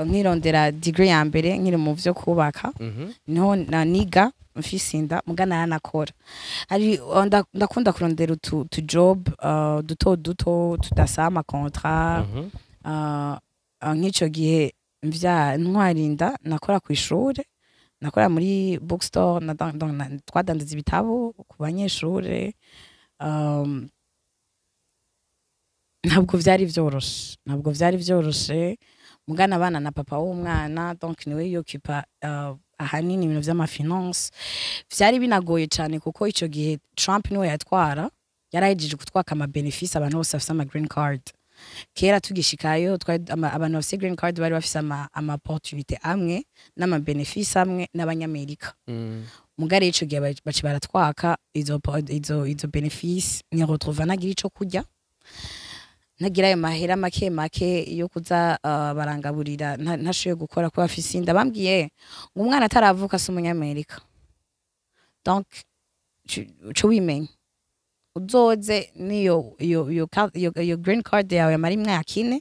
nkirondera degree ya mbere, nkiri mu vyo kubaka. Niho niga mfise inda, muga naranakora. Hari ndakunda kurondera utu job duto duto tudasaba ama contrat. Nk'ico gihe mvya ntwara inda, nakora kw'ishure, nakora muri bookstore, donc twadandaza ibitabo ku banyeshure. Ntabwo vyari vyoroshe, ntabwo vyari vyoroshe. Mugana abana na papa w'umwana, donc niwe yokipa ahanini ibintu vy'ama finance. Vyari binagoye cane kuko ico gihe Trump niwe yatwara, yarahejeje kutwaka ama bénéfice abantu bose bafise ama green card. Kera tugishikayo, abantu bafise green card bari bafise ama opportunité amwe n'ama bénéfice amwe n'abanyamerika. Mugari ico gihe baca baratwaka izo bénéfice, ni retrouva ntagira ico kurya, ntagira ayo mahera make make yo kuza barangaburira, ntashoboye gukora kuba afise inda. Bambwiye ngo umwana ataravuka si umunyamerika, donc uca wimenya uzoze niyo iyo green card yawe yamara imyaka 4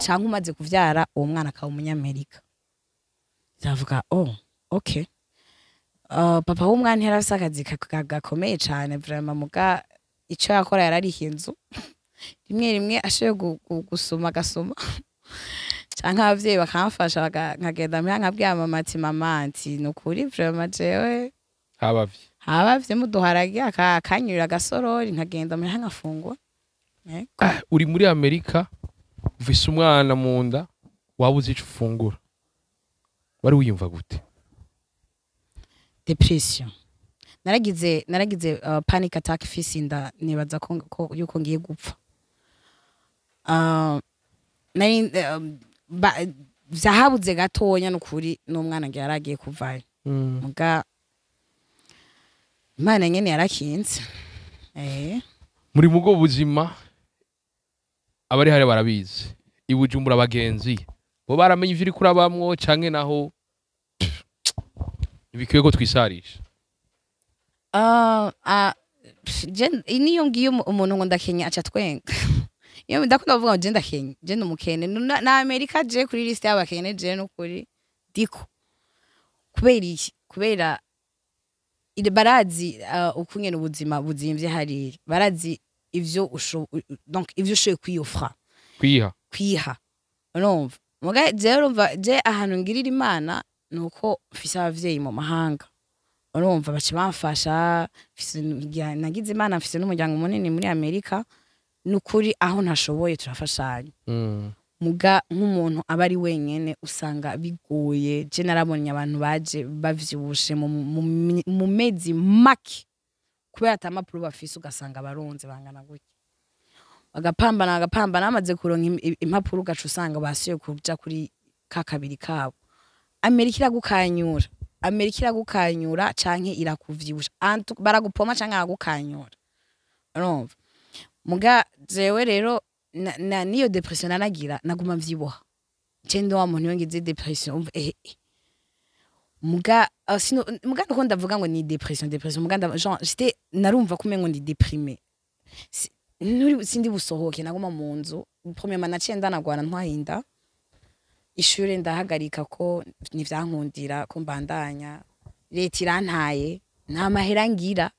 canke umaze kuvyara uwo mwana akaba umunyamerika. Ndavuga: "Oh, okay." Papa w'umwana yari afise akazi gakomeye cane vraiment, muga ico yakora yarariha inzu, rimwe rimwe ashoboye gusuma agasuma. Canke abavyeyi bakamfasha, nkagenda muhira nkabwira mama ati: "Mama," ati, "nukuri vraiment jewe Habavye. Habavye muduharage, akanyurira agasorori, nkagenda muhira nkafungura." Yego. Ah, uri muri Amerika, ufise umwana mu nda, waba uzi ico ufungura, wari wiyumva gute? Dépression. Naragize panic attack fise inda, nibaza ko yuko ngiye gupfa. Nari vyahabuze gatonya nukuri n'umwana ngira yaragiye kuvayo. Muga Imana nyene yarakinze. Muri mugo buzima, abari hari barabizi i Bujumbura, abagenzi bo baramenye ivyo uriko urabamwo, canke naho ntibikwiye ko twisarisha? Pff, niyo ngiye umuntu ngo ndakenye aca twenga. Iyo ndakunda kuvuga ngo je ndakenye, je ndi umukene. Na Amerika je kuri liste y'abakene, je nukuri diko. Kubera iki? Kubera barazi ukungene ubuzima buzimvye hariya, barazi ivyo donc ivyo ushoboye kwiyofra, kwiha. Kwiha, urumva. Muga jewe urumva, je ahantu ngirira Imana nuko mfise abavyeyi mu mahanga, urumva, baca bamfasha. Nagize Imana mfise n'umuryango munini muri Amerika, nukuri aho ntashoboye turafashanya. Muga nk'umuntu aba ari wenyene usanga bigoye. Je narabonye abantu baje bavyibushe mu mezi make kubera ata mpapuro bafise, ugasanga baronze bangana gutya, bagapambana bagapambana, bamaze kuronka impapuro ugaca usanga basuye kuja kuri ka kabiri kabo. Amerika iragukanyura, Amerika iragukanyura canke irakuvyibusha. Baragupoma canke baragukanyura, urumva. Muga jewe rero niyo dépression nanagira, naguma mvyibuha. Je ndi wa muntu iyo ngize dépression, umva, muga sino muga nuko ndavuga ngo ni dépression, muga genre j'étais, narumva ko umengo ndi déprimé. Sindi busohoke, naguma mu nzu. Premièrement naciye ndanagwana ntwahinda, ishure ndahagarika ko ntivyankundira ko mbandanya, leta irantaye, nta mahera ngira,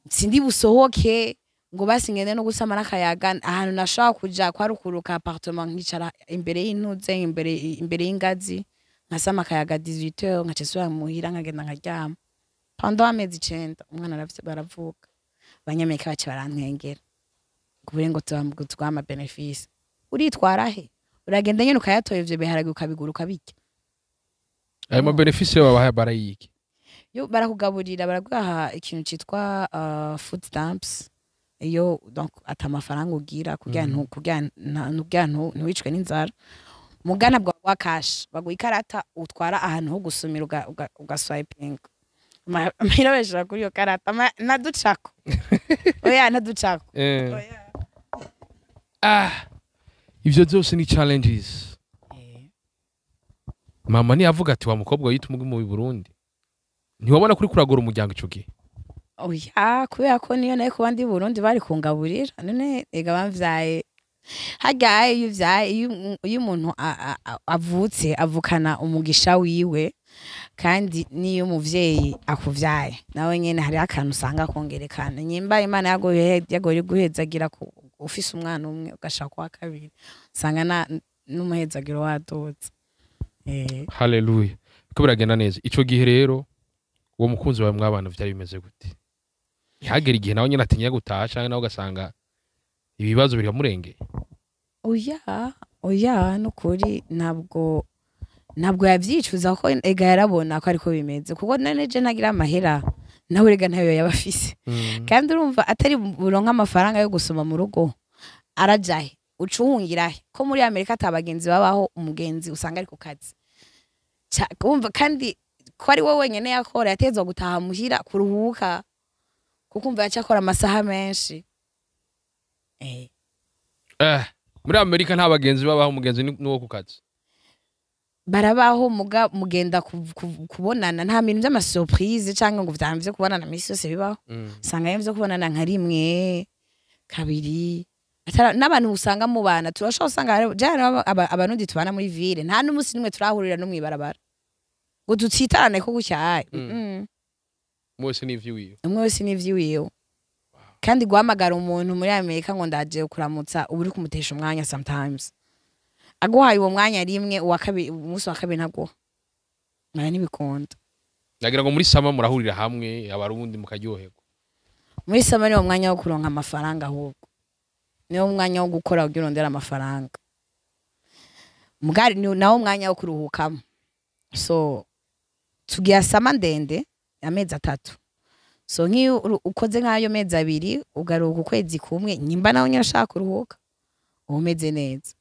sindi busohoke ngo basi ngende no gusama n'akayaga. Ahantu nashobora kuja kwari ukuruka appartement, nkicara imbere y'intuze, imbere y'ingazi, nkasama akayaga 18h, nkaca nsubira muhira, nkagenda nkaryama pendant amezi 9. Umwana baravuka, abanyamerika baca barantwengera kubure ngo tubaha ama bénéfices. Uritwara he? Uragenda nyene ukayatoye ivyo biharage, ukabigura, ukabirya. Ayo ma bénéfices babaha barayiki? Yo barakugaburira, baraguha ikintu citwa food stamps, iyo donc ata mafaranga ugira, kugira kugira ntiwicwe n'inzara. Muga ntabwo baguha cash, baguha ikarata utwara ahantu ho gusumira, ugaswipinga amahera bayashira kuri iyo karata. Naducako, oya, naducako. Oya. Ah, ivyo byose ni challenges. Mama ntiyavuga ati: "Wa mukobwa yita umugi mu Burundi"? Ntiwabona kuri kuragora umuryango ico gihe? Oya, kubera ko niyo nayo kuba ndi Burundi bari kungaburira. None ega bamvyaye harya, iyo uvyaye, iyo umuntu avutse avukana umugisha wiwe, kandi niyo umuvyeyi akuvyaye nawe nyene hariho akantu usanga kongerekana. Nyimba Imana yagoye guhezagira ku ufise umwana umwe, ugashaka kuwa kabiri, usanga n'umuhezagiro wadutse. Haleluya, ko biragenda neza. Ico gihe rero uwo mukunzi wawe mwabana vyari bimeze gute? Ntihagere igihe nawe nyene atinya gutaha, canke nawe ugasanga ibibazo biramurengeye? Oya, oya, nukuri ntabwo yavyicuza, kuko ega yarabona ko ariko bimeze, kuko none je ntagira amahera, nawe rega ntayo yaba afise. Kandi urumva atari buronka amafaranga yo gusoma mu rugo, arajahe? Uca uhungirahe ko muri Amerika ata bagenzi babaho? Umugenzi usanga ari ku kazi. Wumva kandi ko ari we wenyene yakora, yatezwa gutaha muhira kuruhuka, kuko umva yaca akora amasaha menshi. Muri Amerika nta bagenzi babaho, umugenzi n'uwo ku kazi. Barabaho, muga mugenda kubonana, nta bintu vy'ama surprise canke ngo vyamvye kubonana misi yose bibaho. Usanga vyo kubonana nka rimwe kabiri. N'abantu usanga mubana, turashobora usanga abarundi tubana muri ville, nta n'umunsi n'umwe turahurira no mw'ibarabara ngo tutsitarane ko gutyaye. Umwe wese n'ivyiwiwe. Umwe wese n'ivyiwiwe. Kandi guhamagara umuntu muri Amerika ngo ndaje kuramutsa, uba uri kumutesha umwanya sometimes. Aguhaye uwo mwanya rimwe, uwa kabiri, umunsi wa kabiri ntaguha. Mara ntibikunda. Nagira ngo muri summer murahurira hamwe Abarundi mukaryoherwa. Muri summer niwo mwanya wo kuronka amafaranga, ahubwo niwo mwanya wo gukora kugira urondere amafaranga. Mugari ni nawo mwanya wo kuruhukamo. So tugira summer ndende, amezi 3. So nk'iyo ukoze nk'ayo mezi 2, ugaruhuka ukwezi kumwe, nyimba nawe nyine ushaka kuruhuka, uba umeze neza.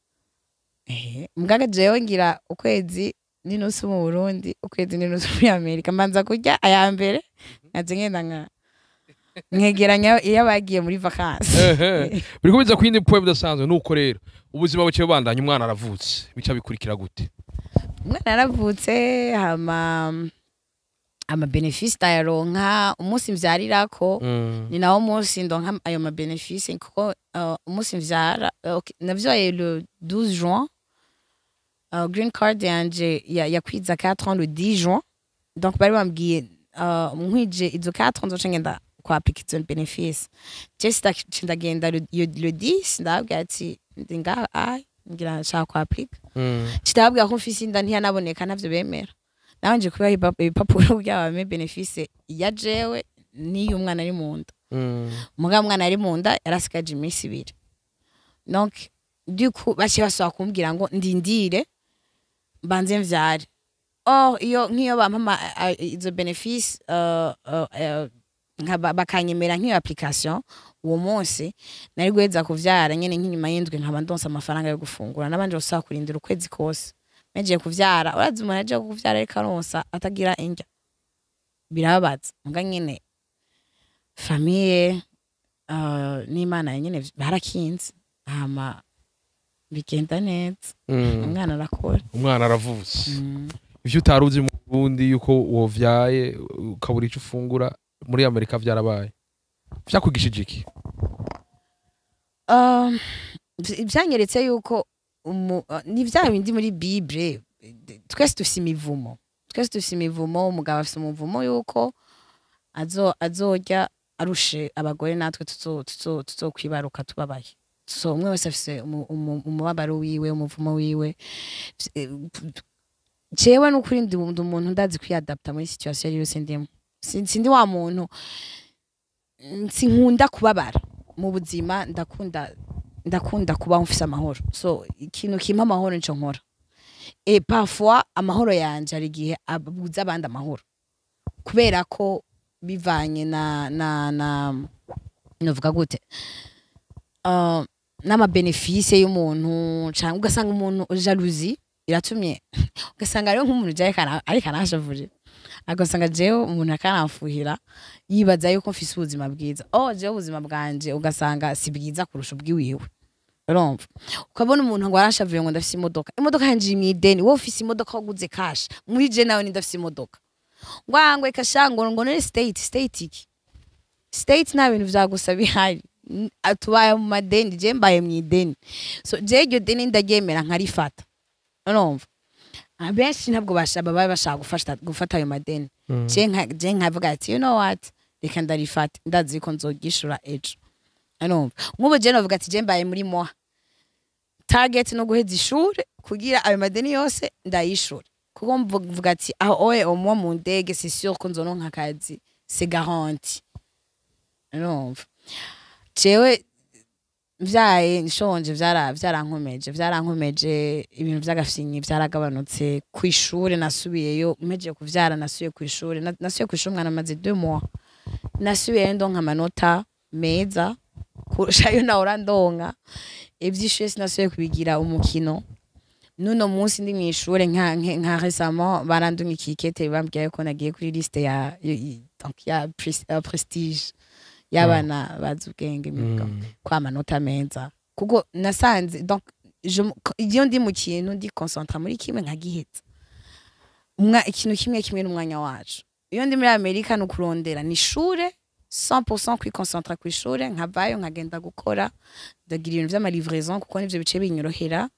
Muganga jewe ngira ukwezi n'inusu mu Burundi, ukwezi n'inusu muri Amerika. Mbanza kurya aya mbere, nkaje ngenda nkegeranya iyo bagiye muri vacances. Biriko biza ku yindi point bidasanzwe. Nuko rero ubuzima buciye bubandanya, umwana aravutse, bica bikurikira gute? Umwana yaravutse, hama ama bénéfices ndayaronka. Umunsi mvyarirako ni nawo munsi ndonka ayo ma bénéfices, kuko umunsi mvyara, okay, navyaye le 12 juin, green card yanje yakwiza 4 ans le 10 juin. Donc bari bambwiye nkwije izo 4 ans nzoca ngenda kwa appliquer izo bénéfices. Je ndagenda le 10, ndababwira ati ndi ngaha, ai ngira nshaka kwa appliquer. Ndababwira ko mfise inda, ntiyanaboneka, ntavyo bemera. Nabanje kubaha ibipapuro kugira bampe bénéfice ya jewe n'iyo umwana ari mu nda. Mugabo umwana ari mu nda yarasigaje iminsi 2. Donc du coup baciye basaba kumbwira ngo ndindire mbanze mvyare. Or iyo nk'iyo bampa izo bénéfices, bakanyemera nk'iyo application uwo munsi, nari guheza kuvyara nyene nk'inyuma y'indwi, nkaba ndonsa amafaranga yo gufungura. Nabanje gusaba kurindira ukwezi kose mejeje kuvyara. Urazi umuntu aje kuvyara ariko aronsa, atagira indya, birababaza. Muga nyene famille n'Imana nyene barakinze, hama bigenda neza. Umwana arakora. Umwana aravutse. Ivyo utari uzi mu Burundi, yuko wovyaye ukabura ico ufungura, muri Amerika vyarabaye. Vyakwigishije iki? Vyanyeretse yuko ni vya bindi muri Bible, twese dufise imivumo, twese dufise imivumo. Umugabo afise umuvumo yuko azorya arushe, abagore natwe tuzokwibaruka tubabaye. So umwe wese afise umubabaro wiwe, umuvumo wiwe. Jewe n'ukuri ndi umuntu ndazi kwiyadapta muri situation yari yose ndimo. Sindi wa muntu, sinkunda kubabara mu buzima. Ndakunda kubaho mfise amahoro. So ikintu kimpa amahoro nico nkora. Et parfois amahoro yanje hari igihe abuza abandi amahoro, kubera ko bivanye na novuga gute, n'ama bénéfices y'umuntu, canke ugasanga umuntu jalousie iratumye, ugasanga rero nk'umuntu jaye ariko aranshavurira, agasanga jewe umuntu akaramfuhira, yibaza yuko mfise ubuzima bwiza. Oh, jewe ubuzima bwanje ugasanga si bwiza kurusha ubwiwiwe. Urumva, ukabona umuntu ngo aranshavuye ngo ndafise imodoka, imodoka yanje iri mw'ideni. Wowe ufise imodoka waguze cash, muri je nawe ndafise imodoka. Ngwangwe kasha ngo none state iki state nta bintu vyagusa bihari. Tubaye mu madeni, je mbaye mw'ideni. So je iryo deni ndaryemera nkarifata. Urumva, abenshi ntabwo baba bashaka gufata ayo madeni. Je nkavuga ati you know what, reka ndarifate, ndazi ko nzogishura ejo. Urumva, nk'ubu je novuga ati je mbaye muri moha target no guheza ishure kugira ayo madeni yose ndayishure, kuko mvuga ati aho oye au moins mu ndege c'est sûr ko nzoronka akazi, c'est garanti. Urumva, jewe vyaye nshonje vyarankomeje. Ibintu vy'agafyinyi vyaragabanutse. Kw'ishure nasubiyeyo mpejeje kuvyara, nasubiye kw'ishure. Nasubiye kw'ishure umwana amaze 2 mois. Nasubiyeyo ndonka amanota meza kurusha ayo nahora ndonka. Ivy'ishure sinasubiye kubigira umukino. N'uno munsi ndi mw'ishure, nka récemment barandungikiye ikete bambwira yuko nagiye kuri liste ya donc ya prestige y'abana bazi ubwenge kwa amanota meza, kuko nasanze donc iyo ndi mu kintu ndi concentra muri kimwe nkagiheza. Ikintu kimwe kimwe n'umwanya wacu. Iyo ndi muri Amerika ni ukurondera, ni ishure 100%, kwiconcentra kw'ishure, nkavayo nkagenda gukora, ndagira ibintu vy'ama livraison kuko nivyo bice binyorohera.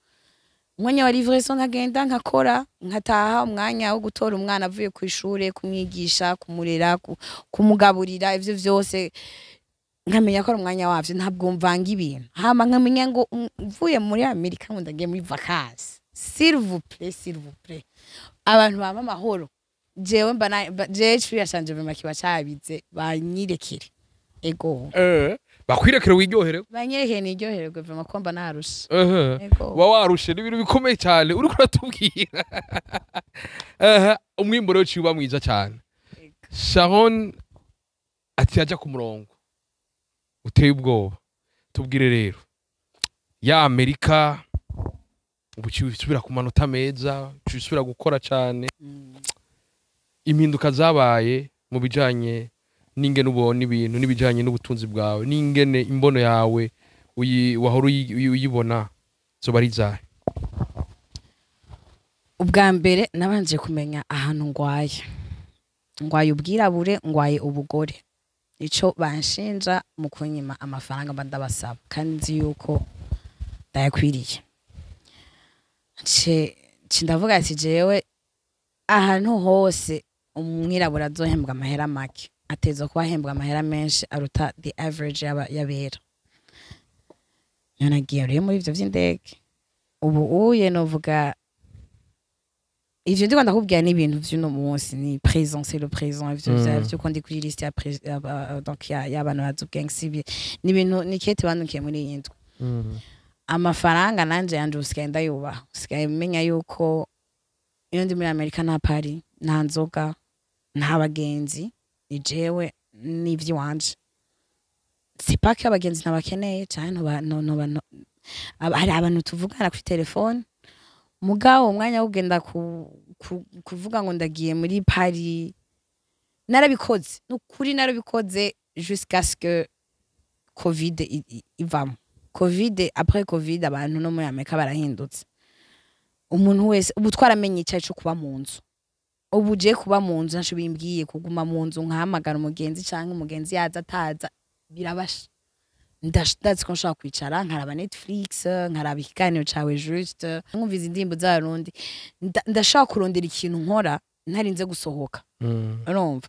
Umwanya wa livraison nkagenda nkakora, nkataha, umwanya wo gutora umwana avuye kw'ishure, kumwigisha, kumurera, kumugaburira, ivyo vyose. Nkamenya ko ari umwanya wavyo, ntabwo mvanga ibintu. Hama nkamenya ngo mvuye muri Amerika ngo ndagiye muri vacances, s'il vous plaît, s'il vous plaît, abantu bampa amahoro. Jewe mba jewe icuri yashanje vraiment kiba cabize, banyirekere, ego. Bakwirekere wiryohere. Banyerekere niryohererwe vraiment, ko mba narushe. Ego. Uba warushe, n'ibintu bikomeye cyane uriko uratubwira. Umwimbo rero uciye uba mwiza cyane. Sharon ati ajya ku murongo uteye ubwoba. Tubwire rero, ya Amerika ubu uciye usubira ku manota meza, uciye usubira gukora cyane. Impinduka zabaye mu bijanye n'ingene ubona ibintu, n'ibijanye n'ubutunzi bwawe, n'ingene imbono yawe wahora uyibona, zoba ari izahe? Ubwa mbere nabanje kumenya ahantu ngwaye. Ngwaye ubwirabure, ngwaye ubugore, ico banshinja mu kunyima amafaranga mba ndabasaba kandi nzi yuko ndayakwiriye. Nce ndavuga ati jewe ahantu hose umwirabura azohembwa amahera make, ateza kuba ahembwa amahera menshi aruta the average y'abera. Niyo nagiye rero muri ivyo vy'indege. Ubu uye novuga ivyo ndiko ndakubwira ni ibintu vy'uno munsi, ni présent, c'est le présent. Ivyo vy'uko ndi kuri liste ya donc y'abantu bazi ubwenge, si ni ibintu ni kete bandukiye muri iyi ndwi. Amafaranga nanje yanje usigaye ndayubaha, usigaye menya yuko iyo ndi muri Amerika nta party, nta nzoga, nta bagenzi, ni jewe n'ivy'iwanje. C'est pas que abagenzi ntabakeneye canke ntoba hari abantu tuvugana kuri telefone, mugabo umwanya wo kugenda kuvuga ngo ndagiye muri party, narabikoze, nukuri narabikoze jusqu'à ce que Covid ivamo. Covid, après Covid, abantu no muri Amerika barahindutse. Umuntu wese ubu twaramenye icyayi cyo kuba mu nzu. Ubu je kuba mu nzu ntaco bimbwiye, kuguma mu nzu nkahamagara umugenzi canke umugenzi yaza ataza birabasha. Ndazi ko nshobora kwicara nkaraba Netflix, nkaraba ikiganiro cawe juste, nkumviza indirimbo z'Abarundi. Ndashobora kurondera ikintu nkora ntarinze gusohoka. Urumva,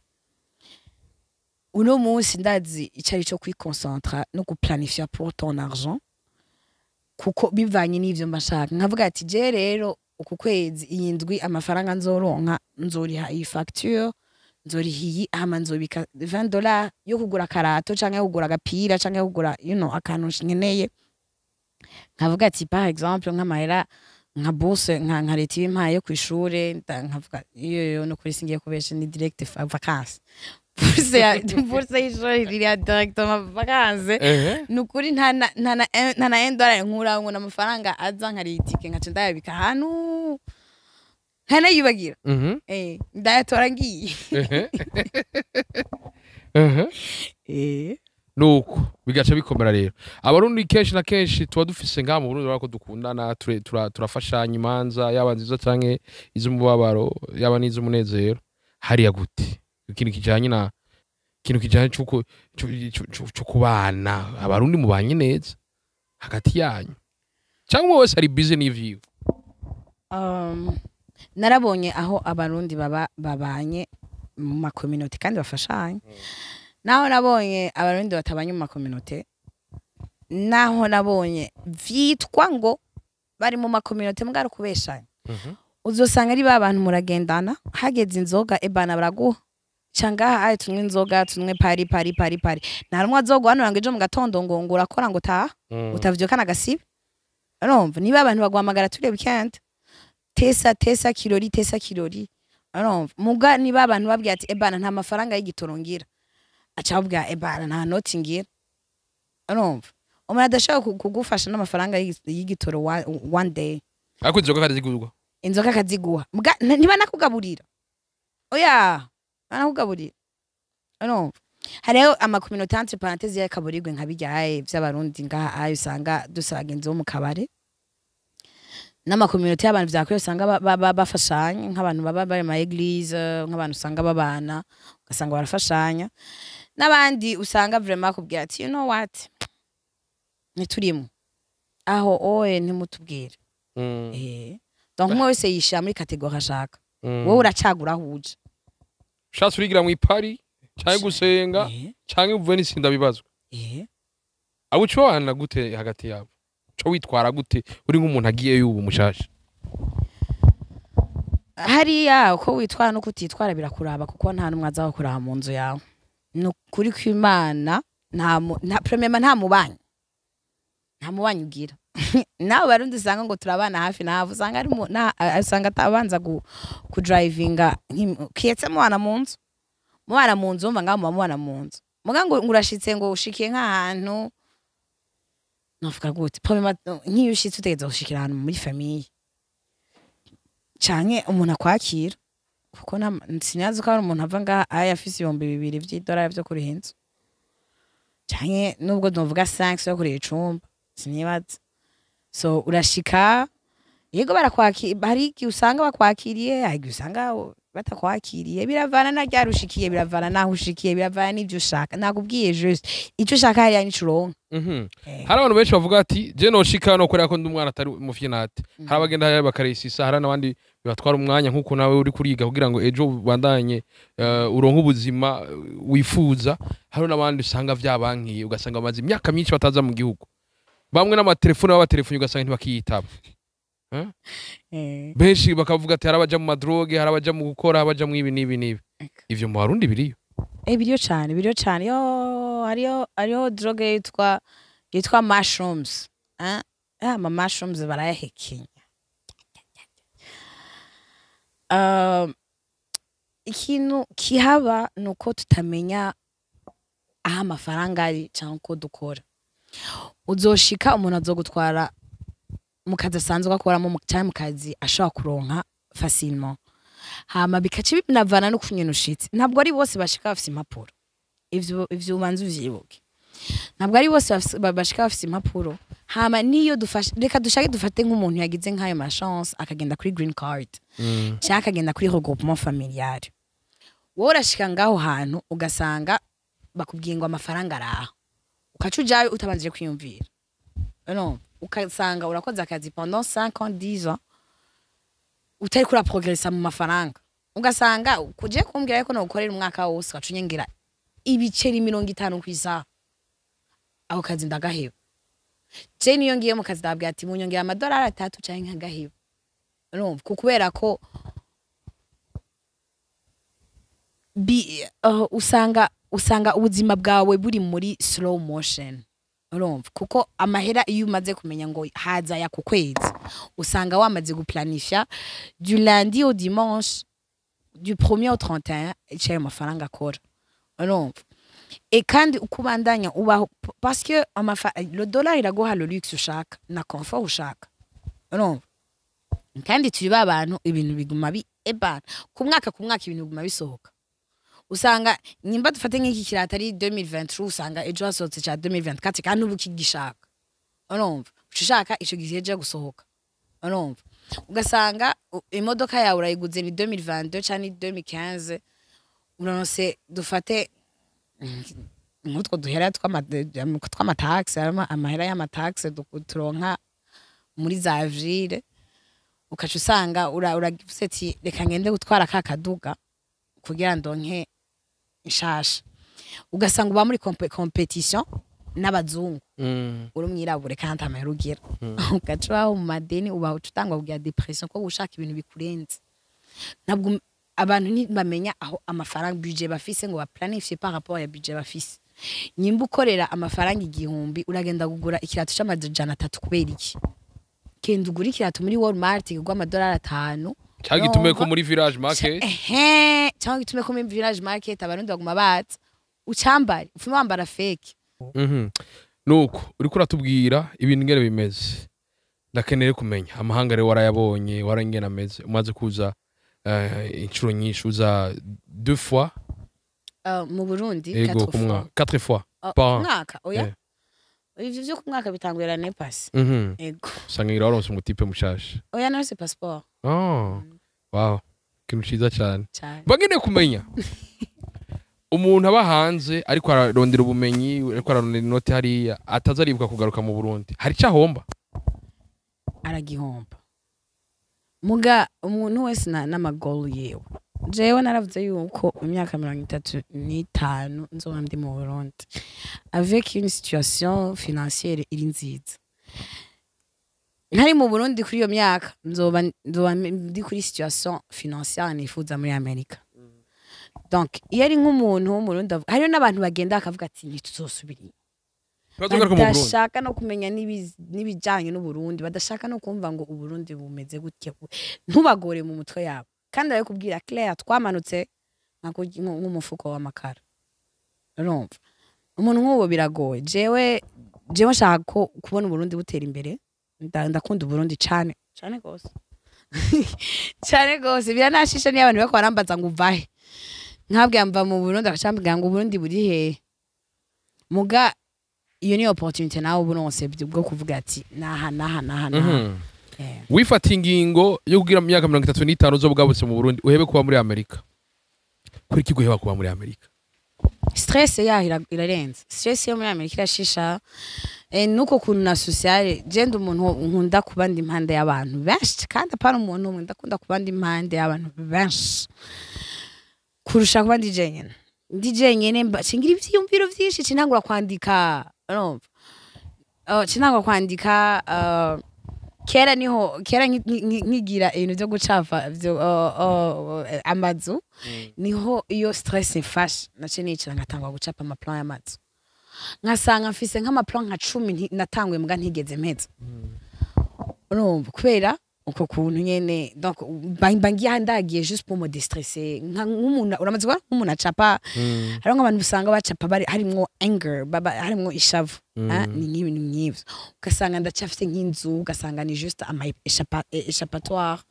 uno munsi ndazi icari co kwiconcentra no guplanifier pour ton argent, kuko bivanye n'ivyo mba nshaka. Nkavuga ati je rero uku kwezi, iyi ndwi, amafaranga nzoronka nzoriha iyi facture, nzoriha iyi, hama nzobika $20 yo kugura akarato canke yo kugura agapira canke yo kugura akantu nkeneye. Nkavuga ati par exemple nk'amahera nka bourse nka leta ibimpaye yo kw'ishure, nkavuga iyo yo no kuri singiye kubesha, ni direct vacances, bourse ya bourse y'ishuri riri directement vacances. Ni ukuri nta na $1 nkuraho ngo n'amafaranga aza nkariha itike nkaca ndayabika ahantu nkanayibagira. Ndayatora ngiye. Ehe. Ehe. Nuko bigaca bikomera rero. Abarundi kenshi na kenshi tuba dufise ngaha mu Burundi, urabona ko dukundana, turafashanya imanza, yaba nziza canke iz'umubabaro, yaba n'iz'umunezero. Hariya gute ikintu kijanye na ikintu kijanye c'uko co kubana, Abarundi mubanye neza hagati yanyu cyangwa umwe wese ari busy n'ivyiwe? Narabonye aho Abarundi baba babanye mu makominote kandi bafashanya, naho nabonye Abarundi batabanye mu makominote, naho nabonye vyitwa ngo bari mu makominote mbwa kubeshanya. Uzosanga ari ba bantu muragendana, hageze inzoga ebana baraguha cangaha aye tunywe inzoga, tunywe party, party, party, party. Nta rumwe azoguhanura ngo ejo mu gatondo ngo urakora, ngo taha utavyukana agasibe. Urumva niba abantu baguhamagara turi weekend, tesa tesa kirori, tesa kirori. Urumva muga niba abantu babwiye ati ebana nta mafaranga y'igitoro ngira, aca ababwira ebana nta noti ngira. Urumva umuntu adashobora kugufasha n'amafaranga y'igitoro one day. Ariko inzoga karazigurwa. Inzoga akaziguha. Muga niba nakugaburira, oya, banakugaburira. Urumva hariho amakominote entre parenthèses y'akaburirwe nka bijyaye vy'Abarundi ngaha ayo usanga dusaba abagenzi bo mu kabare, n'amakominote y'abantu vyakwiye usanga bafashanya, nk'abantu baba bari mu église, nk'abantu usanga babana ugasanga barafashanya, n'abandi usanga vraiment bakubwira ati you know what, ntiturimo aho oye, ntimutubwire. Donc umwe wese yishira muri catégorie ashaka. Wowe uracagura aho uja. Ushatse urigira mu i party canke gusenga canke uvuye n'isinda bibazwa. Abo uca ubana gute hagati yabo? Uca witwara gute uri nk'umuntu agiye yubu mushasha? Hariya uko witwara nuko utitwara birakuraba, kuko nta n'umwe aza kuraba mu nzu yawe. Ni ukuri kw'Imana, nta premièrement nta mubanyi ugira. Nawe Barundi usanga ngo turabana hafi na hafi, usanga ari usanga atabanza kudrivinga kiyetse mubana mu nzu. Mubana mu nzu, wumva ngaho muba mubana mu nzu, muga ngo urashitse, ngo ushikiye nk'ahantu, novuga gute, premièrement nk'iyo ushitse utegereza gushikira ahantu muri famille canke umuntu akwakira, kuko sinazi ko hari umuntu ava ngaha aya afise 2000 vy'idolari vyo kuriha inzu, canke nubwo novuga 5 yo kuriha icumba, sinibaza. So urashika, yego barakwakira, hari igihe usanga bakwakiriye, hari igihe usanga batakwakiriye. Biravana na ryari ushikiye, biravana naho ushikiye, biravana n'ivyo ushaka. Nakubwiye, juste ico ushaka hariya nico uronka. Hari abantu benshi bavuga ati je noshika no korera ko ndi umwana atari mufyenate. Hari abagenda hariya bakaresisa, hari n'abandi bibatwara umwanya, nk'uko nawe uri kuriga kugira ngo ejo ubandanye uronke ubuzima wifuza. Hari n'abandi usanga vyabankiye, ugasanga bamaze imyaka myinshi bataza mu gihugu, bamwe n'amatelefone b'abatelefoni ugasanga ntibakiyitaba. Benshi bakavuga ati hari abaja mu ma drogues, hari abaja mu gukora, hari abaja mu ibi n'ibi n'ibi. Ivyo mu Barundi biriyo? Biriyo cane, biriyo cane. Yo, hariyo drogue yitwa mushrooms, eh? Ama mushrooms barayahekenya. Ikintu kihaba ni uko tutamenya aho amafaranga ari cyangwa uko dukora. Uzoshika, umuntu azogutwara mu kazi asanzwe akoramo canke mu kazi ashobora kuronka facilement, hama bikaca binavana no kunyene ushitse. Ntabwo ari bose bashika bafise impapuro, ivyo ubanza uvyibuke. Ntabwo ari bose bashika bafise impapuro. Hama niyo dufashe, reka dushake dufate nk'umuntu yagize nk'ayo ma chance akagenda kuri green card cyangwa akagenda kuri regroupement familial, wowe urashika ngaho hantu ugasanga bakubwiye ngo amafaranga araha, ukaca ujayo utabanjije kwiyumvira. No ukasanga urakoze akazi pendant 5 ans, 10 ans, utari kura progressa mu mafaranga, ugasanga kuje kumbwira yuko nogukorera umwaka wose ugaca unyongera ibiceri 50 kw'isaha, ako kazi ndagaheba. Je niyo ngiye mu kazi ndabwira ati munyongera amadolari 3 canke nkagaheba. Urumva, kubera ko usanga ubuzima bwawe buri muri slow motion. Urumva, kuko amahera iyo umaze kumenya ngo haza ya ku kwezi, usanga wamaze guplanifya du lundi au dimanche, du premier au 31, ico ayo mafaranga akora. Urumva, e kandi uko ubandanya ubaho, parce que le dollar iraguha le luxe ushaka na confort ushaka. Urumva, kandi turi ba bantu ibintu biguma bi ebana ku mwaka ku mwaka, ibintu biguma bisohoka. Usanga nyimba dufate nk'iki kirato ari 2023, usanga ejo hasohotse ca 2024, kandi ubu kigishaka. Urumva, uca ushaka ico gihe je gusohoka. Urumva, ugasanga imodoka yawe urayiguze ni 2022 canke 2015, uronse dufate nk'utwo duhera tw'ama taxes, amahera y'ama taxes turonka muri za avril, ukaca usanga uragize ati reka ngende gutwara ka kaduga kugira ndonke nshasha. Ugasanga uba muri compétition n'abazungu, uri umwirabure kandi ata mahera ugira, ugaca ubaho mu madeni, uba uca utangwa kugira dépression ko ushaka ibintu bikurenze. Ntabwo abantu ntibamenya aho amafaranga, budget bafise, ngo baplanifie par rapport ya budget bafise. Nyimba ukorera amafaranga 1000, uragenda kugura ikirato c'amajana 3 kubera iki? Genda ugure ikirato muri Walmart kigurwa amadolari 5. Cyangwa gitume ko muri Village Market. Ehe, cyangwa gitume ko muri Village Market, Abarundi baguma baza ucambare, ufume wambara fake. Nuko uriko uratubwira ibintu ingene bimeze, ndakeneye kumenya amahanga rero warayabonye, warangene ameze. Umaze kuza inshuro nyinshi, uza deux fois? Mu Burundi? Ego. Quatre Ku fois. mwaka, quatre fois Oh, par an. Ku mwaka, oya. Ivyo vyo ku mwaka bitanguye l'année passée. Ego. Usanga ngira waronse umu type mushasha. Oya, narose passeport. Oh wow, ikintu ciza cane. Cyane. Bageneye kumenya umuntu aba hanze ariko ararondera ubumenyi, ariko ararondera inoti hariya, ataza aribuka kugaruka mu Burundi, hari icyo ahomba? Aragihomba, muga umuntu wese n'ama goals yiwe. Jewe naravuze yuko mu myaka 35 nzoba ndi mu Burundi avec une situation financière iri nziza. Ntari mu Burundi kuri iyo myaka, nzoba ndi kuri situation financière nifuza muri Amerika. Donc iyo ari nk'umuntu w'Umurundi, hariyo n'abantu bagenda bakavuga ati: "Ntituzosubira inyuma." Bazogaruka mu Burundi. Badashaka no kumenya n'ibijanye n'Uburundi, badashaka no kumva ngo Uburundi bumeze gutya. Ntubagore mu mutwe yabo, kandi barabikubwira clair: "Twamanutse nk'umufuko w'amakara." Urumva umuntu nk'uwo biragoye. Jewe nshaka ko kubona Uburundi butera imbere. Ndakunda Uburundi cane cane gose, cane gose. Biranashisha niyo abantu bariko barambaza ngo: "Uvahe?" Nkabwira: "Mva mu Burundi." Bakacambwira ngo: "Uburundi buri hehe?" Muga iyo ni opportunité nawe uba uronse bwo kuvuga ati: "Naha, naha, naha, naha." Wifata ingingo yo kugira mu myaka 35 uzoba bwabutse mu Burundi, uhebe kuba muri Amerika. Kuri iki guheba kuba muri Amerika? Stress yaho irarenze. Stress yo muri Amerika irashisha. Nuko kuntu na sociale, je ndi umuntu nkunda kuba ndi impande y'abantu benshi, kandi apana umuntu umwe. Ndakunda kuba ndi impande y'abantu benshi kurusha kuba ndi jenyene. Ndi jenyene mba cingira ivyiyumviro vyinshi, cintangura kwandika. Urumva, cintangura kwandika. Kera niho kera nkigira ibintu vyo gucapa vyo amazu. Niho iyo stress imfashe, nace nicara ngatangura gucapa amaplan y'amazu, nkasanga mfise nk'amaplan nka 10 natanguye muga ntigeze mpeza. Urumva, kubera uko kuntu nyene, donc mba ngiye, ndagiye juste pour me déstresser. Nk'umuntu uramaze kubona nk'umuntu acapa, hariho nk'abantu usanga bacapa bari harimwo anger, baba harimwo ishavu. Ah, ni nk'ibintu nk'ivyo, ugasanga ndacafite nk'inzu, ugasanga ni juste ama échappatoire,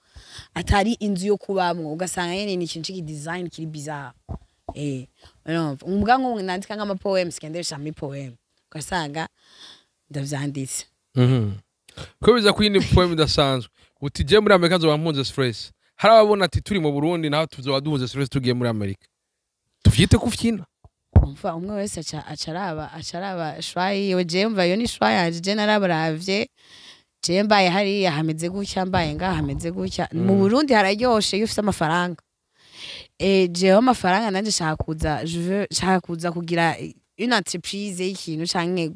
atari inzu yo kubamwo, ugasanga nyene ni ikintu c'iki design kiri bizarre. Urumva, umuga nk'ubu nandika nk'ama poems, kende bishira muri poem, ugasanga ndavyanditse. Ko biza ku yindi poem idasanzwe, uti: "Je muri Amerika nzoba mpunze stress." Hari ababona ati: "Turi mu Burundi naho tuzoba duhunze stress, tugiye muri Amerika." Tuvyite kufyina? Umva, umwe wese aca araba choix yiwe. Jewe mva iyo ni choix yanje. Je narabaravye, jewe mbaye hariya hameze gutya, mbaye ngaha hameze gutya. Mu Burundi hararyoshe iyo ufise amafaranga. Jewe amafaranga nanje nshaka kuza, je veux, nshaka kuza kugira une entreprise y'ikintu canke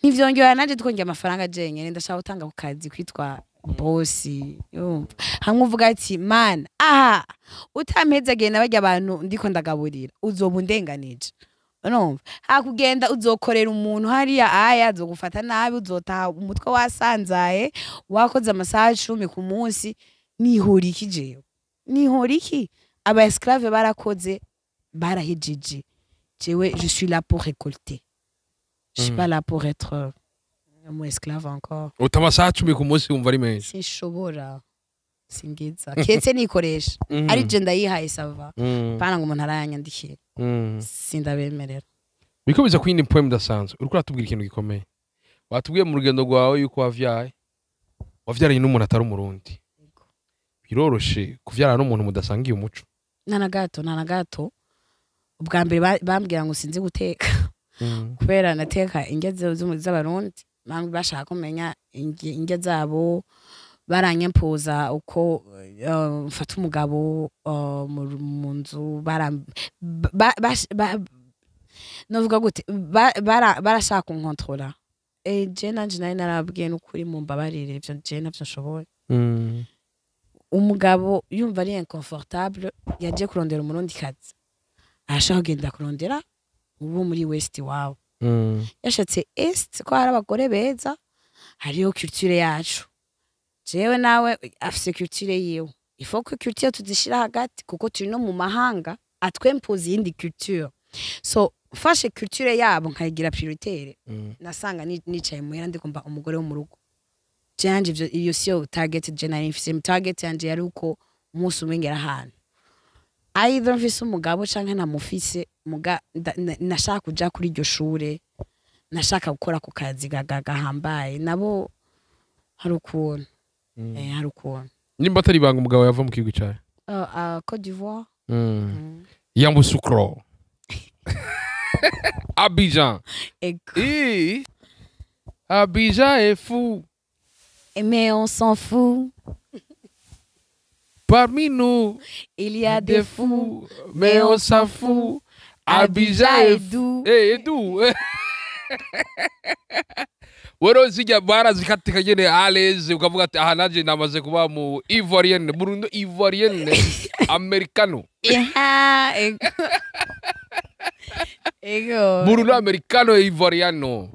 ntivyongera nanje twongera amafaranga jenyene. Ndashaka gutanga ku kazi kwitwa boss. Yumva hamwe uvuga ati: "Mana, aha utampezagiye na barya abantu ndiko ndagaburira, uzoba undenganije." Urumva, hakugenda uzokorera umuntu hariya aya azogufata nabi, uzotaha umutwe wasanzaye, wakoze amasaha 10 ku munsi. Nihora iki? Jewe nihora iki? Aba esclave barakoze, barahejeje. Jewe je suis là pour récolter, je suis pas là pour être umu esclave encore. Uta amasaha 10 ku munsi wumva ari menshi? Sinshobora, singiza keretse nikoresha, ari je ndayihaye, ça va. Pana ngo umuntu arayanyandikira, sindabemerera. Biriko biza ku yindi poem idasanzwe. Uriko uratubwira ikintu gikomeye. Watubwiye mu rugendo rwawe yuko wavyaye, wavyaranye n'umuntu atari Umurundi. Biroroshe kuvyarana n'umuntu mudasangiye umuco? Nta na gato, nta na gato. Ubwa mbere bambwira ngo sinzi guteka, kubera nateka indya z'Abarundi. Bashaka kumenya indya zabo, baranyempuza uko mfata umugabo mu nzu. Novuga gute, barashaka kunkontrola. Je nanje nari narabwiye: "N'ukuri mumbabarire, ivyo je ntavyo nshoboye." Umugabo yumva ari inconfortable, yaje kurondera Umurundi kazi, arashaka kugenda kurondera uwo muri west iwabo. Yashatse est ko hari abagore beza, hariho culture yacu. Jewe nawe afise culture yiwe. Il faut que culture tuzishira hagati, kuko turi no mu mahanga atwempoza iyindi culture. So mfashe culture yabo nkayigira prioritaire, nasanga nicaye muhira ndikumva umugore wo mu rugo. Janje ivyo, iyo siyo target je nari mfise. Target yanje yari uko umunsi umwe ngera ahantu, either mfise umugabo canke ntamufise, muga nashaka kuja kuri iryo shure, nashaka gukora ku kazi gahambaye. Nabo hari ukuntu, hari ukuntu. Nimba atari ibanga, umugabo yava mu kigo cawe? Côte d'Ivoire. Yamoussoukro, Abidjan. Ego. Eh, Abidjan est fou. Mais on s'en fout. Parmi nous Il y a des fous, mais on s'en fout. Abidjan est doux. Eh, edu wero zijya barazikatika nyene à l'aise, ukavuga ati aha nanje namaze kuba mu Ivoirienne, Burundi, Ivoirienne, Americano. Yeah, ego. Ego. Burundi, Americano e Ivoriano.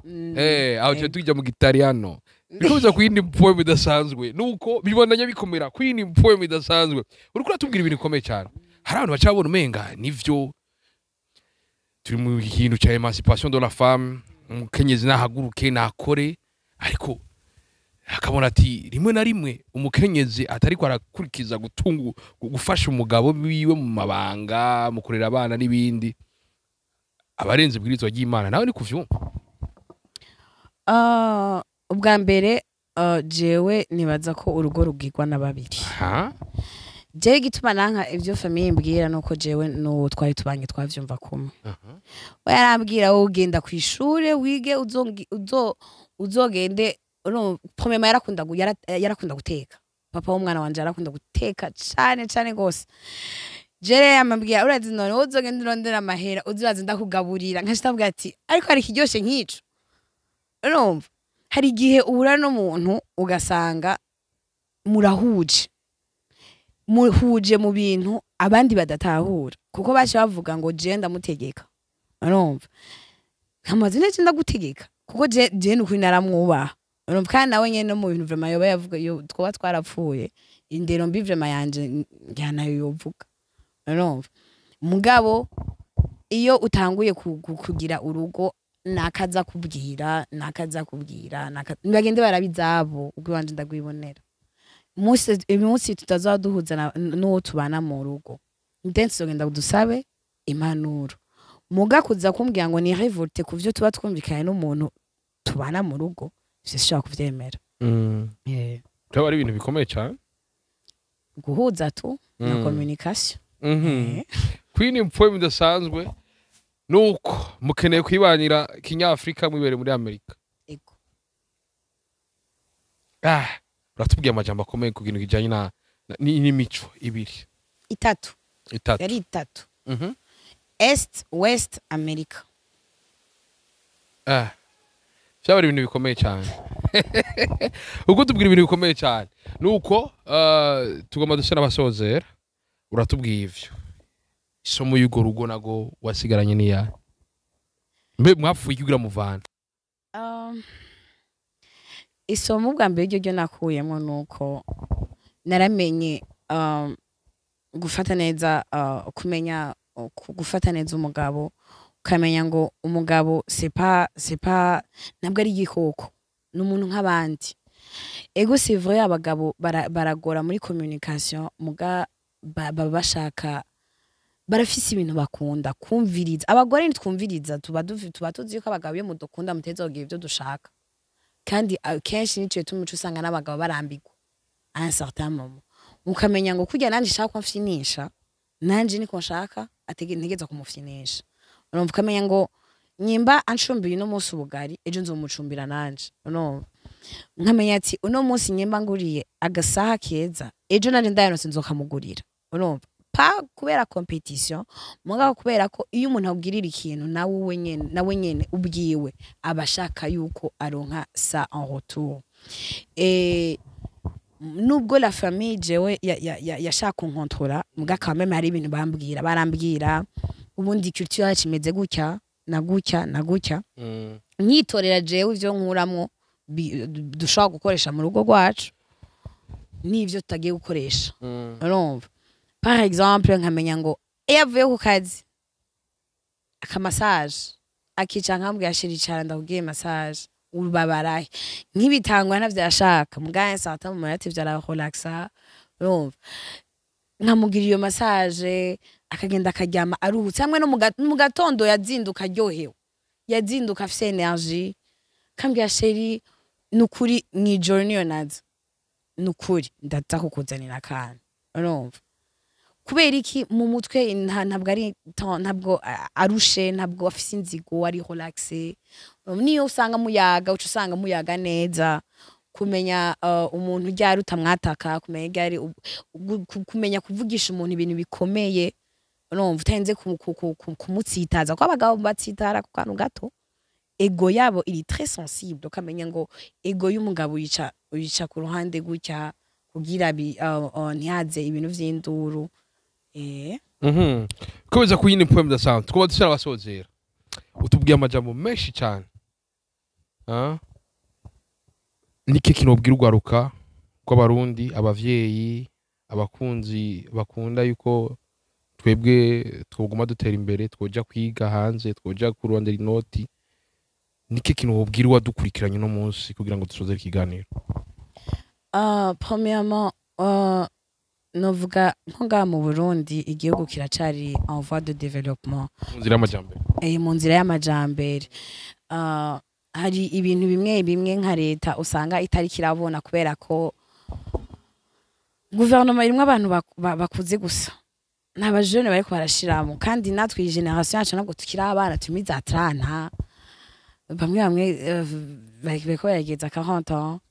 Aho cyo tujya mu Gitaliano, bikuza ku yindi poem idasanzwe, nuko bibandanya bikomera ku yindi poem idasanzwe. Uriko uratubwira ibintu bikomeye cyane. Hari abantu baca babona umenga nivyo, turi mu kintu cya émancipation de la femme, umukenyezi nahaguruke nakore, ariko akabona ati rimwe na rimwe umukenyezi atariko arakurikiza gutungu, gufasha umugabo wiwe mu mabanga, mu kurera abana n'ibindi, abarenze ibwirizwa ry'Imana. Nawe ni kuvyumva? Ubwa mbere, jewe nibaza ko urugo rugirwa na babiri. Ha. Jewe igituma nanka ivyo famille imbwira nuko jewe n'uwo twari tubanye twavyumva kumwe. We yarambwira: wowe ugenda kw'ishure wige, uzogende. Premièrement yarakunda guteka. Papa w'umwana wanje yarakunda guteka cane cane gose. Jere yamambwira: urazi none wowe uzogenda urondera amahera, uzoraza ndakugaburira. Nkaca ndavuga ati ariko hari ikiryoshe nk'ico? Urumva hari igihe uhura n'umuntu ugasanga murahuje, muhuje mu bintu abandi badatahura, kuko baca bavuga ngo je ndamutegeka. Urumva nkamaze nece ndagutegeka, kuko je nukuri naramwubaha. Urumva kandi nawe nyene no mu bintu vraiment yoba yavuga, yo twoba twarapfuye indero mbi vraiment yanje njyanayo yovuga. Urumva mugabo iyo utanguye kugira urugo, nakaza kubwira, nakaza kubwira, bagende barabizabo. Ubwo iwanje ndagwibonera umunsi, umunsi tutazaba duhuza n'uwo tubana mu rugo, then tuzogenda dusabe impanuro. Muga kuza kumbwira ngo ni révolte ku vyo tuba twumvikanye n'umuntu tubana mu rugo, ivyo sinshobora kuvyemera. Byaba ari ibintu bikomeye cyane. Guhuza tu na communication. Queen, poem idasanzwe nuko mukeneye kwibanira kinyafrika mwibere muri Amerika. Ego. Uratubwiye amajambo akomeye ku kintu kijanye n'imico ibiri. Itatu. Itatu. Yari itatu. Est, West, America. Byaba ari ibintu bikomeye cyane. Ubwo tubwira ibintu bikomeye cyane nuko tugomba dusa n'abasozera. Uratubwiye ivyo, isomo y'urwo rugo nago wasigaranye niya mbe mwapfuye iki kugira muvana? Isomo bwa mbere ryo nakuyemo nuko naramenye gufata neza, kumenya gufata neza umugabo, ukamenya ngo umugabo c'est pas, ntabwo ari igikoko, ni umuntu nk'abandi. Ego, c'est vrai, abagabo baragora muri communication, muga baba bashaka, barafise ibintu bakunda kumviriza. Abagore ntitwumviriza, tuba tuzi yuko abagabo iyo mudukunda muteza kugira ivyo dushaka. Kandi kenshi nico gituma uca usanga n'abagabo barambirwa à un certain moment. Ukamenya ngo kurya nanje nshaka ko amfyinisha, nanje niko nshaka ntegeza kumufyinisha. Urumva ukamenya ngo nyimba ancumbiye uno munsi ubugari, ejo nzomucumbira nanje. Urumva nkamenya ati uno munsi nyimba nguriye agasaha keza, ejo nanje ndayaronse nzokamugurira. Urumva pa kubera compétition, mugabo kubera ko iyo umuntu akugirira ikintu, nawe wenyene, nawe nyene ubwiwe aba ashaka yuko aronka ça en retour. Nubwo la famille jewe yashaka kunkontrola, muga quand même hari ibintu bambwira, barambwira ubundi culture yacu imeze gutya na gutya na gutya. Nyitorera jewe ivyo nkuramwo dushobora gukoresha mu rugo rwacu n'ivyo tutagiye gukoresha. Urumva par exemple nkamenya ngo iyo avuye ku kazi, akamassage, akicara nkambwira: shira icara ndakubwiye massage, ubabarahe. Nk'ibitangwa ntavyashaka, mugaya saa tanu mu ati vyararelaxa. Urumva nkamugira iyo massage, akagenda akaryama aruhutse, hamwe no mu gatondo yazinduka aryohewe, yazinduka afise énergie, kambwira: chéri, nukuri mwijoro niyo naza, nukuri ndaza kukuzanira akantu. Urumva kubera iki mu mutwe ntabwo ari ntabwo arushe, ntabwo afise inzigo, ari relaxé. Niyo usanga muyaga, uca usanga muyaga neza. Kumenya umuntu ryari utamwataka, kumenya ryari kumenya kuvugisha umuntu ibintu bikomeye, urumva, utarinze kumutsitaza, kuko abagabo batsitara ku kantu gato. Ego yabo iri très sensible. Ukamenya ngo ego y'umugabo uyica ku ruhande gutya kugira ntihaze ibintu vy'induru. Komeza ku yindi point mudasanzwe twaba dushobora basozera. Utubwiye amajambo menshi cyane. Ah? Niki kintu wobwira urwaruka rw'Abarundi, abavyeyi, abakunzi bakunda yuko twebwe twoguma dutera imbere, twoja kwiga hanze, twoja kurondera inoti? Niki kintu wobwira uwadukurikiranye uno munsi kugira ngo dusozere ikiganiro? Premièrement, novuga nko ngaha mu Burundi igihugu kiracari en voie de développement. Mu nzira y'amajambere. Mu nzira y'amajambere. Hari ibintu bimwe bimwe nka leta usanga itari kirabona, kubera ko guverinoma irimwo abantu bakuze gusa, nta bajene bariko barashiramo. Kandi natwe iyi génération yacu ntabwo tukiri abana, turi muri za 30, bamwe bamwe bariko barageza 40 ans.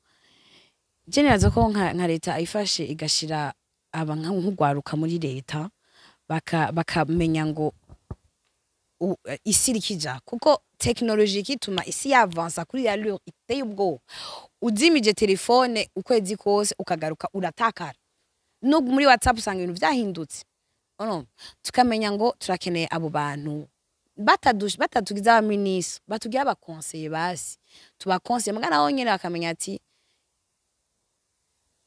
Je nibaza ko nka leta ifashe igashira aba nk'urwaruka muri leta, bakamenya ngo isi irikija, kuko technologie ikituma isi yavansa kuri allure iteye ubwoba. Uzimije telefone ukwezi kose, ukagaruka uratakara. No muri WhatsApp usanga ibintu vyahindutse. Urumva, tukamenya ngo turakeneye abo bantu batatugize abaminisitiri, batugira abakonseye, basi tubakonseye, muga nabo nyene bakamenya ati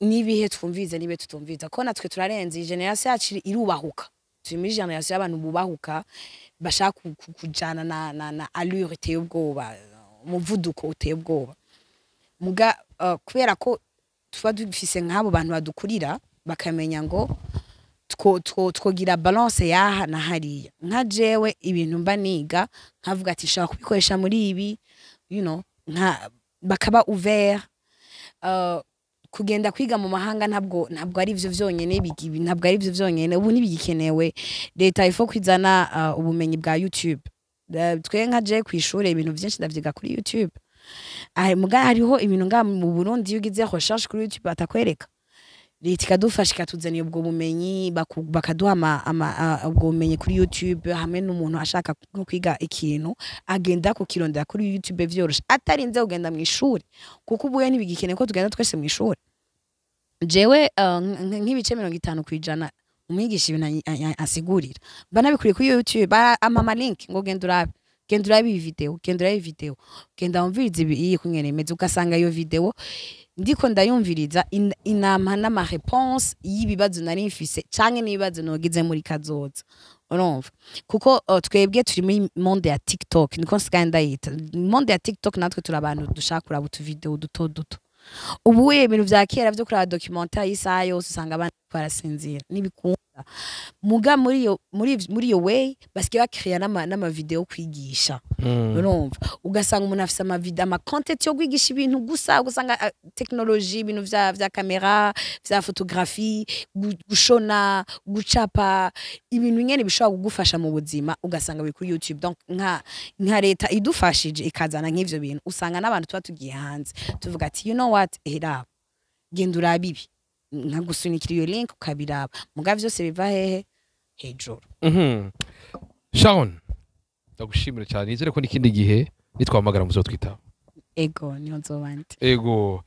nibihe twumviza, nibihe tutumviza, ko natwe turarenze. Iyi génération yacu irubahuka, turi muri génération y'abantu bubahuka, bashaka kujana na allure iteye ubwoba, umuvuduko uteye ubwoba. Muga kubera ko tuba dufise nk'abo bantu badukurira, bakamenya ngo twogira balance yaha na hariya. Nka jewe ibintu mba niga nkavuga ati shaka kubikoresha muri ibi, nka bakaba ouvert. Kugenda kwiga mu mahanga ntabwo ari ivyo vyonyene, ntabwo ari ivyo vyonyene, ubu ntibigikenewe. Leta ifo kwizana ubumenyi bwa YouTube. Twe nka je kw'ishure ibintu vyinshi ndavyiga kuri YouTube. Ah, muga hariho ibintu nga mu Burundi iyo ugize recherche kuri YouTube batakwereka. Leta ikadufasha, ikatuzanira ubwo bumenyi, bakaduha ubwo bumenyi kuri YouTube, hamwe n'umuntu ashaka nko kwiga ikintu agenda kukirondera kuri YouTube vyoroshe, atarinze kugenda mu ishuri, kuko ubuye ntibigikeneye ko tugenda twese mu ishuri. Jewe nk'ibice 50% umwigisha ibintu asigurira mba nabikuriye kuri YouTube. Ampa link ngo genda urabe, genda urabe iyi video, genda urabe iyi video, genda wumvirize ibi, iyi kungene imeze. Ugasanga iyo video ndiko ndayumviriza inampa n'ama réponse y'ibibazo nari mfise canke n'ibibazo nogize muri kazoza. Urumva, kuko twebwe turi muri monde ya TikTok, niko nsigaye ndayita monde ya TikTok. Natwe turi abantu dushaka kuraba utuvideo duto duto. Ubu ibintu vya kera vyo kuraba documentaire y'isaha yose, usanga abana barasinzira, ntibikunda. Muga muri iyo way basigaye bakreya n'ama video kwigisha. Urumva, ugasanga umuntu afise ama video, ama content yo kwigisha ibintu gusa. Ugasanga technologie, ibintu vya kamera, vya photographie, gushona, gucapa, ibintu nyene bishobora kugufasha mu buzima, ugasanga biri kuri YouTube. Donc nka leta idufashije ikazana nk'ivyo bintu, usanga n'abantu tuba tugiye hanze tuvuga ati: "You know what, raba, genda urabe ibi," nkagusunikira iyo link ukabiraba. Muga vyose biva hehe? Hejuru. Sharon, ndagushimira cyane. Nizere ko n'ikindi gihe nitwahamagara muzotwitaba. Ego, niho nzoba ndi. Ego.